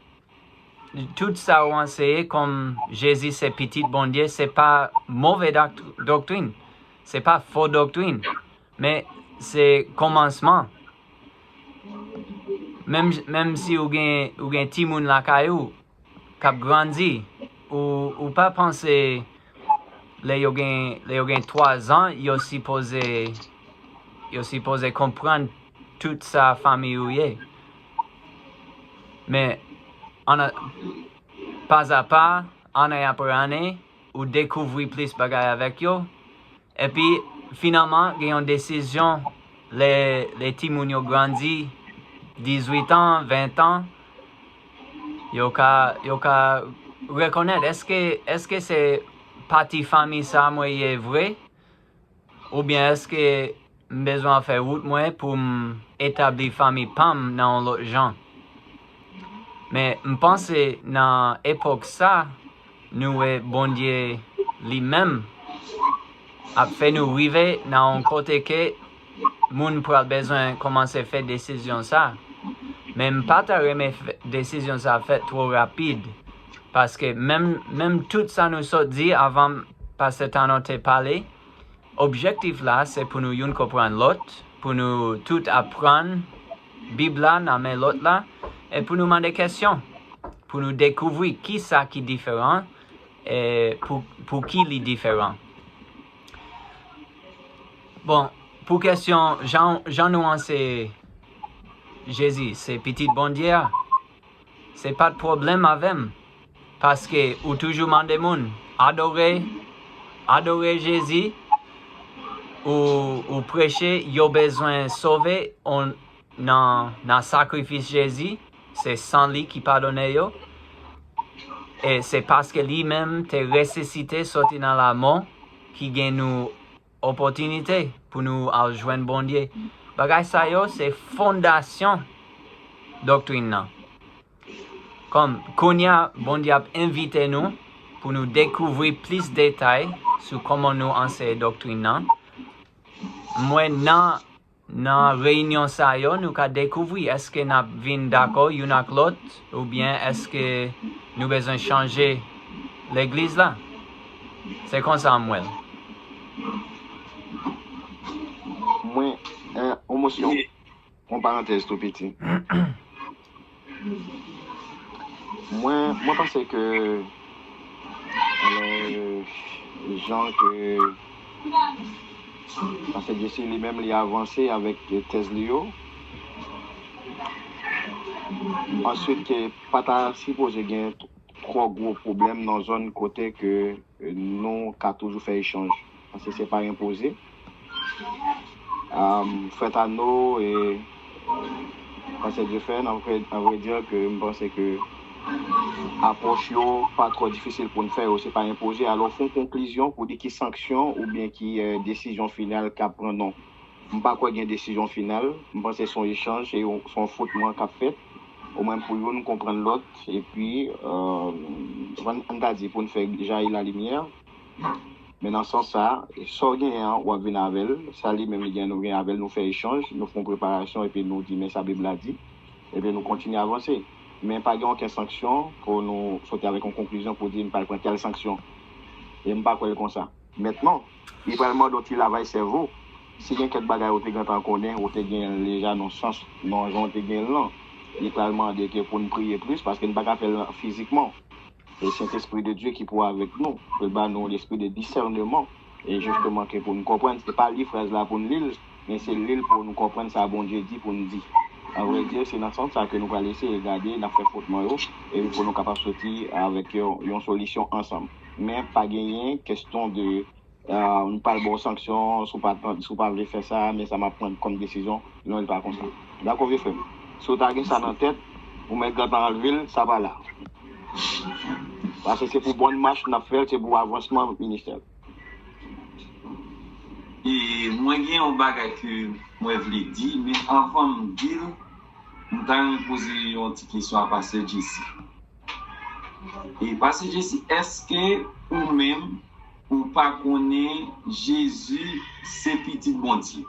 tout sa ou anseye kòm Jezi se pitit Bondye, se pa move dokt-, doktrin, se pa fo doktrin, men se kòmansman. Menm, menm si ou gen, ou gen timoun lakay ou k ap grandi, ou, ou pa panse lè yo gen, lè yo gen twa zan, yo sipoze, yo sipoze konprann tout sa fanmi ou ye. Men, ann a, pa a pa, ane apre ane, ou dekouvri plis bagay avèk yo. Epi, finalman, gen yon desizyon, lè, lè timoun yo grandi, dizuit an, ven an, yo ka, yo ka rekonèt, èske, èske se pati fanmi sa mwen ye vre? Oubyen èske m bezwen fè wout mwen pou m etabli fanmi pa m nan yon lòt jan? Men m panse nan epòk sa, nou wè Bondye li menm ap fè nou rive nan yon kote ke moun pral bezwen kòmanse fè desizyon sa. Men m pa ta renmen fè desizyon sa fèt twò rapid, paske menm, menm tout sa nou sot di avan Pastè Tanon te pale, objektif la, se pou nou youn konprann lòt, pou nou tout aprann Bib la nan men lòt la, e pou nou mande kesyon, pou nou dekouvri kisa ki diferan, e pou, pou ki li diferan. Bon, pou kesyon, jan, jan nou anseye Jezi se pitit Bondye a, se pa t pwoblèm avè m, paske ou toujou mande moun, adore, adore Jezi, ou, ou preche, yo bezwen sove, on, nan, nan sakrifis Jezi, se san li ki padone yo, e se paske li menm te resisite soti nan lanmò ki gen nou opòtinite pou nou al jwenn Bondye. Bagay sa yo se fondasyon doktrin nan. Kòm kounye a, Bondye ap envite nou pou nou dekouvri plis detay sou kòman nou anseye doktrin nan. M wè nan, nan reyinyon sa yo, nou ka dekouvri èske n ap vin dakò youn ak lòt, oubyen èske nou bezwen chanje legliz la. Se konsa m wè l. Mwen, eh, yon mosyon, yon parantèz tou piti. Mwen, mwen panse ke, alò, jan ke Pastè Jesse li menm li avanse avèk tèz li yo, answit ke pa ta sipoze gen twò gwo pwoblèm nan zòn kote ke nou ka toujou fè echanj. Paske se pa enpoze. Frè Tano e Pastè Jefè, an vrè, an vrè di ke m panse ke apwòch yo pa twò difisil pou n fè yo, se pa enpoze. Alò, fè yon konklizyon pou di ki sanksyon oubyen ki desizyon final k ap pran non. M pa kwè gen desizyon final. M panse se yon echanj, se yon, se yon fwotman k ap fèt. Omwen pou youn konprann lòt, epi, ann, ann ta di, pou n fè jayi lalimyè. Men nan sans sa, sa w genyen an, w ap vin avè l. Sa li menm li genyen, nou genyen avè l, nou fè echanj, nou fè yon preparasyon, epi nou di, men sa Bib la di. Epi nou kontinye avanse. Men pa gen okenn sanksyon pou nou soti avèk yon konklizyon pou di, m pral pran tèl sanksyon. E m pa kwè l konsa. Mentnan, li pral mande w ti lavaj sèvo. Si gen kèk bagay ou te gentan konnen, ou te genyen l deja nan sans, nan jan w te genyen l lan, li pral mande ke pou n priye plis, paske n pa ka fè l fizikman. Se Sentespri de Dye ki pou avèk nou, pou l ba nou lespri de disèneman, e jisteman ke pou n konprann, se pa li fraz la pou n li l, men se li l pou nou konprann sa Bondye di pou n di. An vrè di, se nan sans sa ke nou pral eseye gade, n ap fè fwotman yo, epi pou nou kapab soti avèk yon, yon solisyon ansanm. Men pa genyen kesyon de, ah, m pral ba w sanksyon, si w pa, si w pa vle fè sa, men sa m ap pran kòm desizyon. Non, li pa konsa. Dakò, vye frè m? Si w ta gen sa nan tèt, ou mèt gentan anlve l, sa pa la. Paske se pou bòn mach n ap fè l, se pou avansman ministè l. E mwen gen yon bagay ke mwen vle di, men anvan m di l, m ta renmen poze yon ti kesyon a Pastè Jesse. E Pastè Jesse, èske ou menm, ou pa konnen Jezi se pitit Bondye?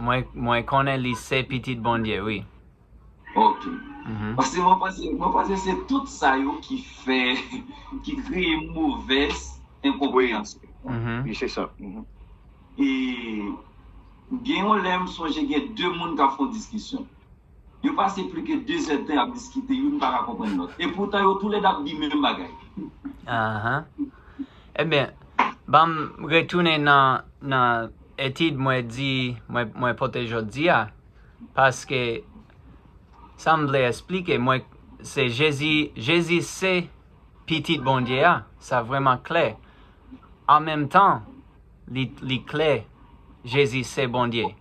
Mwen, mwen konnen li se pitit Bondye, wi. Ok. Mhm. Paske mwen panse, mwen panse se tout sa yo ki fè, ki kreye movèz enkonpreyansyon. Mhm. Wi, se sa. Mhm. E gen yon lè, m sonje gen de moun k ap fè yon diskisyon. Yo pase plis ke de zèdtan y ap diskite, youn pa ka konprann lòt. E poutan, yo toulède ap di menm bagay. Ahan. Ebyen, ban m retounen nan, nan etid mwen di, mwen, mwen pote jodi a. Paske sa m vle eksplike, mwen, se Jezi, Jezi se Pitit Bondye a, sa vrèman klè. An menm tan, li, li klè, Jezi se Bondye.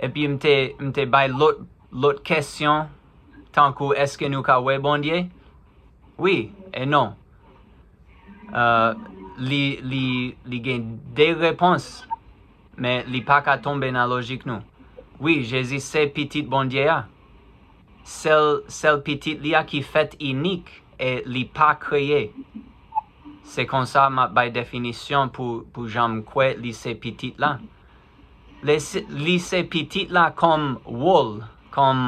Epi m te, m te bay lòt, lòt kesyon, tankou, èske nou ka wè Bondye? Wi e non. Euh, li, li, li gen de repons, men li pa ka tonbe nan lojik nou. Wi, Jezi se Pitit Bondye a. Sèl, sèl Pitit li a ki fèt inik e li pa kreye. Se konsa m ap bay definisyon pou, pou jan m kwè li se Pitit la. Li se, li se Pitit la kòm wòl, kòm,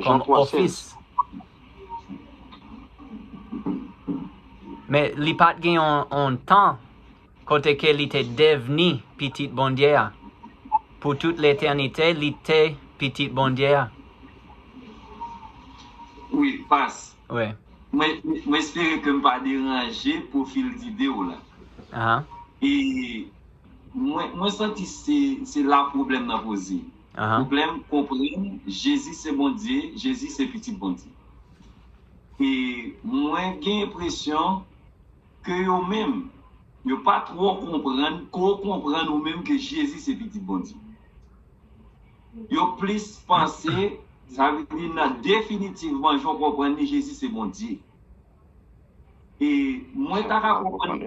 kòm ofis. Men li pa t gen yon, yon tan kote ke li te devni Pitit Bondye a. Pou tout letènite, li te Pitit Bondye a. Wi, pas. Wi. Mwen, mwen espere ke m pa deranje pwofil dide w la. Ahan. E mwen, mwen santi se, se la pwoblèm nan poze. Ahan. Pwoblèm konprann Jezi se Bondye, Jezi se Pitit Bondye. E mwen gen enpresyon ke yo menm, yo pa twò konprann, ke w konprann ou menm ke Jezi se Pitit Bondye. Yo plis panse, sa vle di nan definitivman, jan w konprann li, Jezi se Bondye. E mwen ta ka konprann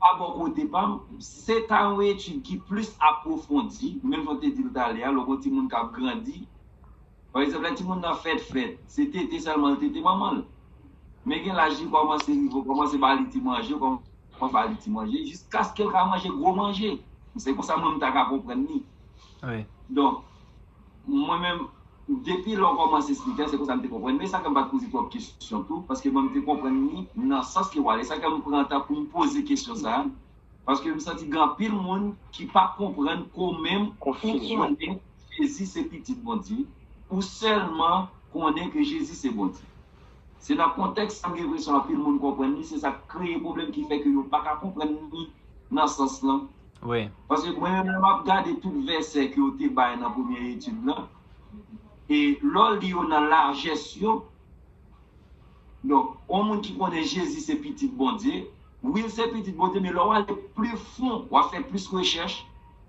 pa bò kote pa m, se ta yon etid ki plis apwofondi, menm jan w te di l talè a, lè w gen yon timoun k ap grandi, pa egzanp, lè timoun nan fèt fèt, se tete sèlman l tete manman l. Men gen laj li kòmanse rive, w kòmanse ba li ti manje, w kòmanse ba li ti manje, jiskaske l ka manje gwo manje. Se konsa mwen m ta ka konprann li. Wi. Donk, mwen menm, depi lè w kòmanse esplike a, se konsa m te konprann. Men sa fè m pa t poze twòp kesyon tou, paske mwen m te konprann li nan sans ke w ale. Sa fè m pran tan pou m poze kesyon sa a. Paske m santi gen anpil moun ki pa konprann ke w menm ou konnen Jezi se Pitit Bondye, ou sèlman konnen ke Jezi se Bondye. Se nan kontèks sa m gen enpresyon anpil moun konprann li, se sa k kreye pwoblèm ki fè ke yo pa ka konprann li nan sans lan. Wi. Paske mwen menm, lè m ap gade tout vèsè ke yo te bay nan premye etid lan, e lè w li yo nan lajès yo, donk, yon moun ki konnen Jezi se pitit Bondye, wi, l se pitit Bondye, men lè w ale pli fon, w ap fè plis rechèch,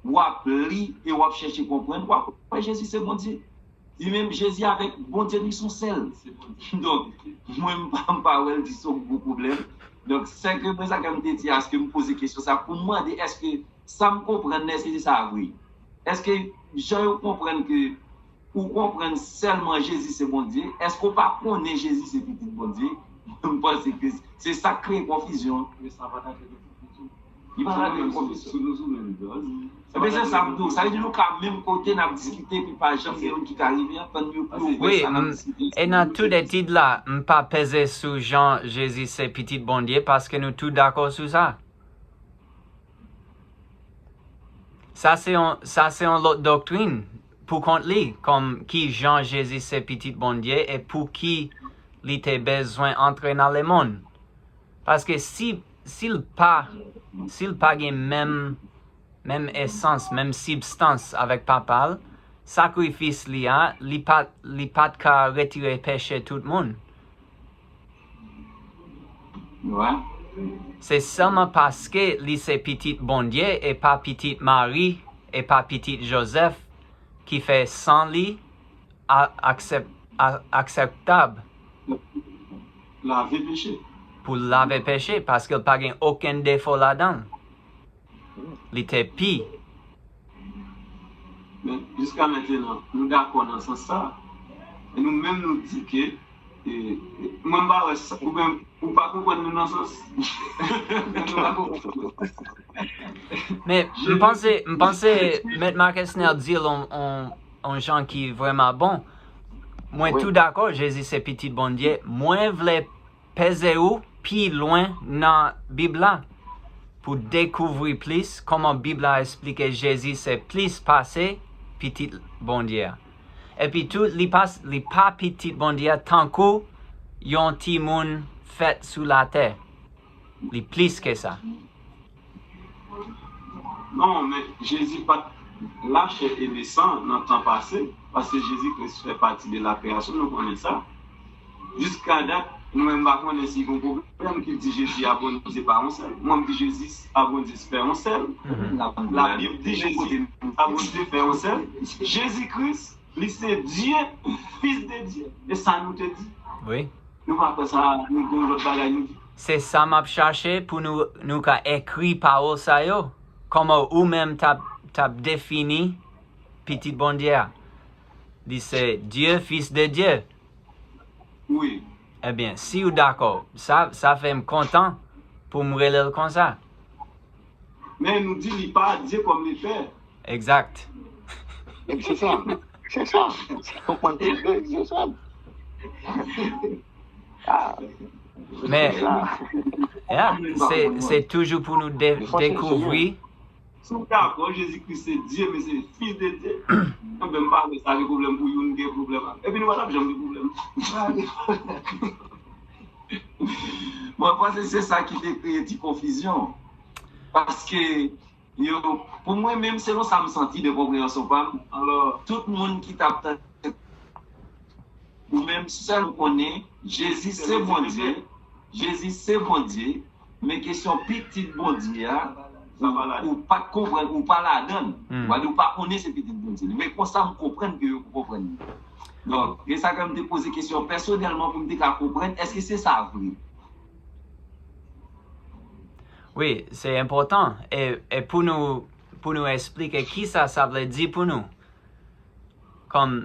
w ap li e w ap chèche konprann, w ap wè Jezi se Bondye. Li menm, Jezi avèk Bondye li se yon sèl. Donk, mwen, m pa, m pa wè l di se yon gwo pwoblèm. Donk, sèke mwen, sa ke m te di a, èske m poze kesyon sa pou m mande, èske sa m konprann nan, èske se sa vre? Èske jan yo konprann ke ou konprann sèlman Jezi se Bondye, èske w pa konnen Jezi se pitit Bondye? M panse ke se sa k kreye konfizyon. Men sa pa ta kreye konfizyon. Li pa ta kreye konfizyon. Ebyen, se sa m di w. Sa vle di nou ka menm kote n ap diskite, epi pa janm gen youn ki ka rive antann yo pou yo wè sa n ap diskite. Wi, e nan tout etid la, m pa peze sou jan Jezi se pitit Bondye, paske nou tou dakò sou sa. Sa se yon, sa se yon lòt doktrin pou kont li, kòm ki jan Jezi se pitit Bondye e pou ki li te bezwen antre nan lemonn. Paske si, si l pa, si l pa gen menm, menm esans, menm sibstans avèk Papa l, sakrifis li a, li pa, li pa t ka retire peche tout moun. Wi. Se sèlman paske li se pitit Bondye e pa pitit Mari e pa pitit Jozèf ki fè san li a-, aksèp-, a-, akseptab. Lave peche. Pou lave peche, paske l pa gen okenn defo ladan l. Li te pi. Men, jiska mentenan, nou dakò nan sans sa. E nou menm, nou di ke, e, e, mwen, m pa wè sa, oubyen ou pa konprann nou nan sans. Nou pa konprann. Men, m panse, m panse Mèt Marcus Snell di l on, on, on jan ki vrèman bon. Mwen tou dakò, Jezi se pitit Bondye. Mwen vle peze ou pi lwen nan Bib la pou dekouvri plis kòman Bib la esplike Jezi se plis pase pitit Bondye a. Epi tou, li pa, li pa pitit Bondye a tankou yon timoun fèt sou latè. Li plis ke sa. Non, men Jezi pa t lachè e lesan nan tan pase, paske Jezi Kris fè pati de la kreyasyon, nou konnen sa. Jiska dat, nou menm pa konnen si gon pwoblèm ki di Jezi a Bondye pa yon sèl. Mwen, m di Jezi a Bondye fè yon sèl. Mhm. Labib di Jezi a Bondye fè yon sèl. Jezi Kris, li se Dye, Fis de Dye. E sa nou te di. Wi. Nou pa kwè sa, nou gen yon lòt bagay nou di. Se sa m ap chache pou nou, nou ka ekri pawòl sa yo. Kòman ou menm t ap, t ap defini Pitit Bondye a? Li se Dye, Fis de Dye. Wi. Ebyen, si ou dakò, sa, sa fè m kontan pou m rele l konsa. Men nou di li pa Dye kòm li fè. Egzak. Se sa. Se sa. Ou konprann? Se sa. Ah. Men, se sa. Yeah, se, se toujou pou nou de-, dekouvri. Si w dakò, Jezi Kris se Dye, men se Fis de Dye, enben, m pa wè sa gen pwoblèm pou youn gen pwoblèm ak. Epi nou pa t ap janm gen pwoblèm. Mwen panse se sa ki te kreye ti konfizyon. Paske yo, pou mwen menm, selon sa m santi de konpreyansyon pa m, alò, tout moun ki t ap tande ou menm sèl ou konnen, Jezi se Bondye, Jezi se Bondye, men kesyon pitit Bondye a, ou, ou pa t konprann, ou pa ladan l. Hmm. Ou pa di ou pa konnen se pitit Bondye li. Men konsa m konprann ke yo konprann li. Donk, e sa ke m te poze kesyon pèsonèlman pou m te ka konprann, èske se sa vre? Wi, se enpòtan. E, e pou nou, pou nou eksplike kisa sa vle di pou nou. Kòm,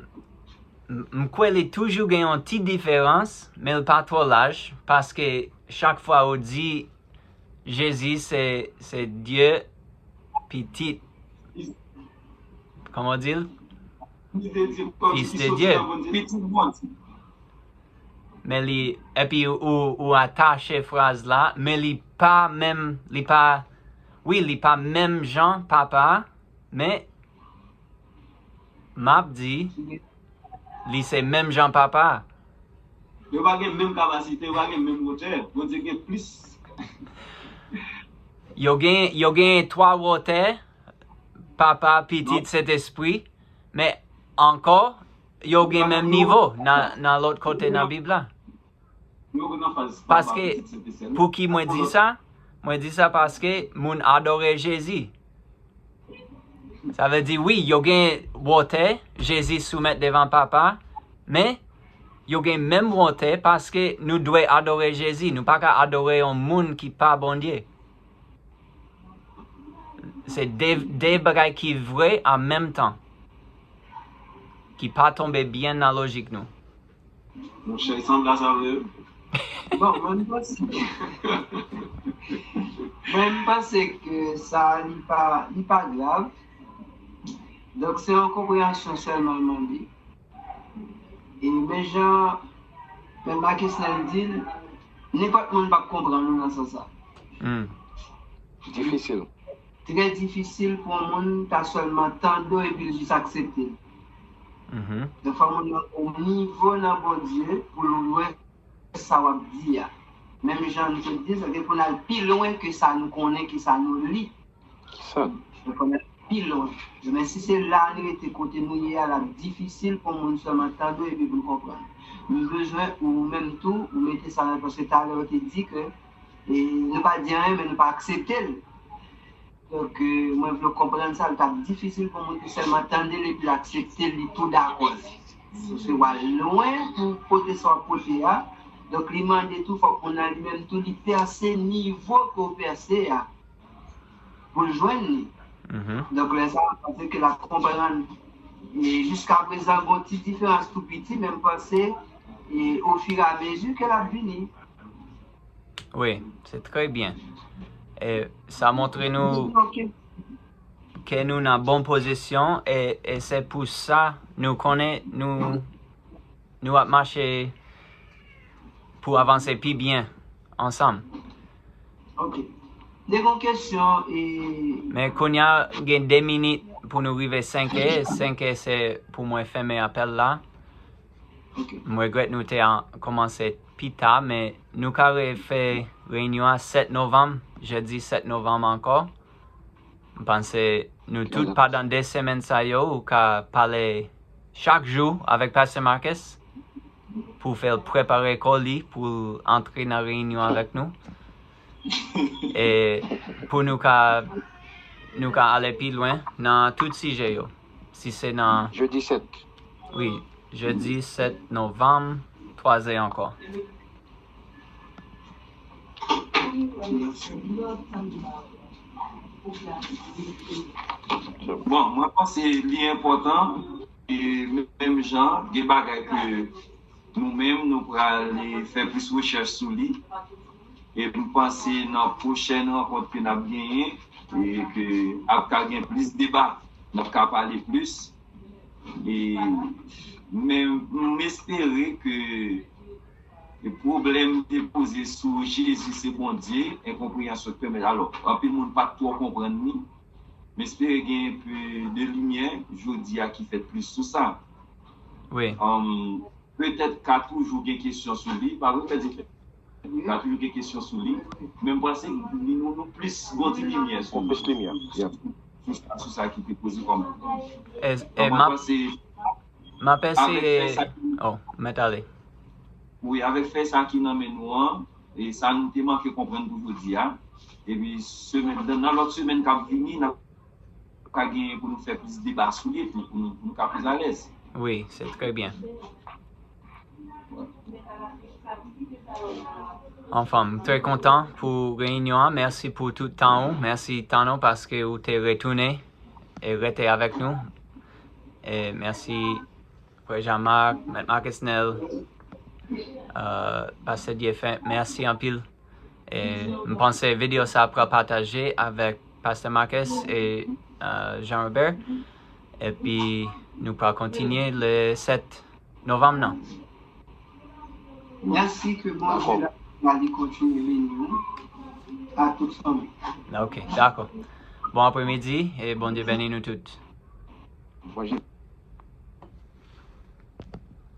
m, m kwè li toujou gen yon ti diferans, men l pa twò laj, paske chak fwa ou di Jezi se, se Dye, pitit, kòman w di l? Fis de Dye. Pitit Bondye. Men li, epi ou, ou atache fraz la, men li pa menm, li pa, wi, li pa menm jan Papa a, men m ap di, Li se menm jan Papa a. Yo pa gen menm kapasite, yo pa gen menm wotè. Bondye gen plis. Yo gen, yo gen twa wotè, Papa, Pitit, Sentespri, men ankò, yo gen menm nivo nan, nan lòt kote nan Bib la. Paske, pou ki mwen di sa? Mwen di sa paske moun adore Jezi. Sa vle di, wi, yo gen wotè, Jezi soumèt devan Papa, men yo gen menm wotè paske nou dwe adore Jezi. Nou pa ka adore yon moun ki pa Bondye. Se de, de bagay ki vre an menm tan, ki pa tonbe byen nan lojik nou. Monchè, sanble a sa vre. Bon, mwen, m panse, mwen, m panse ke sa, li pa, li pa grav. Donk, se yon konpreyansyon sèlman l mande. E men jan Mèt Marcus Snell di l, nenpòt moun p ap konprann ou nan sans sa. Hmm. Difisil. Trè difisil pou yon moun ta sèlman tande w epi l jis aksepte l. Mhm. Donk, fò moun nan o nivo nan Bondye pou l wè sa w ap di a. Menm jan nou te di, sa vle pou n al pi lwen ke sa nou konnen, ke sa nou li. Sa. Donk, fò n al pi lwen. Men si se la n rete kote nou ye a, l ap difisil pou moun sèlman tande w epi pou l konprann. M bezwen ou menm tou, ou mete sa nan, paske talè w te di ke, e, nou pa di anyen, men nou pa aksepte l. Donk, e, mwen vle w konprann sa, l t ap difisil pou moun ki sèlman tande l epi l aksepte l, li tou dakò l. Paske w al lwen pou pote sa w ap pote a. Donk, li mande tou, fòk moun nan li menm tou, li pèse nivo ke w pèse a pou l jwenn li. Mhm. Donk, lè sa a, m panse ke l ap konprann. E jiskaprezan, gon ti diferans tou piti, men m panse, e, ofiramezi ke l ap vini. Wi, se trè byen. E sa montre nou ke nou nan bon pozisyon, e, e se pou sa nou konnen nou nou ap mache pou avanse pi byen ansanm. Ok. Te gon kesyon, e... Men kounye a, gen de minit pou nou rive senk è. Senk è se pou mwen fèmen apèl la. Ok. M regrèt nou te an, kòmanse pi ta, men nou ka refè reyinyon an sèt novanm, jedi sèt novanm ankò. M panse nou tout pandan de semèn sa yo, ou ka pale chak jou avèk Pastè Marcus pou fè l prepare kò li pou l antre nan reyinyon avèk nou. E pou nou ka, nou ka ale pi lwen nan tout sijè yo. Si se nan... Jedi sèt. Wi, jedi sèt novanm, twa zè ankò. Bon, mwen panse li enpòtan, e menm jan, gen bagay ke nou menm, nou prale fè plis rechèch sou li. E m panse nan pwochèn rankont ke n ap genyen, e ke ap ka gen plis deba, n ap ka pale plis. E, men m espere ke pwoblèm te poze sou Jezi se Bondye, enkonpreyansyon k pèmèt. Alò, anpil moun pa t twò konprann li. M espere gen enpe de limyè jodi a ki fèt plis sou sa. Wi. Petèt ka toujou gen kesyon sou li, pa vre, Pè Dife? Ka toujou gen kesyon sou li, men m panse li, nou, nou plis gon ti limyè sou li. Plis limyè, yeah. Sou sa, sou sa ki te poze kòm. E, e m ap, m ap eseye. Oh, mèt ale. Wi, avèk fè sa ki nan men nou an, e sa nou te manke konprann pou jodi a. Epi semèn, nan, nan lòt semèn k ap vini, n ap ka genyen pou nou fè plis deba sou li tou, pou nou, pou nou ka plis alèz. Wi, se trè byen. Anfen, m trè kontan pou reyinyon an. Mèsi pou tout tan ou. Mèsi, Tano, paske ou te retounen e rete avèk nou. E mèsi, Frè Jean-Marc, Mèt Marcus Snell, euh, Pastè Dieufain, mèsi anpil. E m panse videyo sa a pral pataje avèk Pastè Marcus e, euh, Jean Robert. Epi nou pral kontinye le sèt novanm nan. Mèsi, ke Bondye la, la li kontinye beni nou a tout fanmi. Ok, dakò. Bon apremidi e Bondye beni nou tout. Bondye.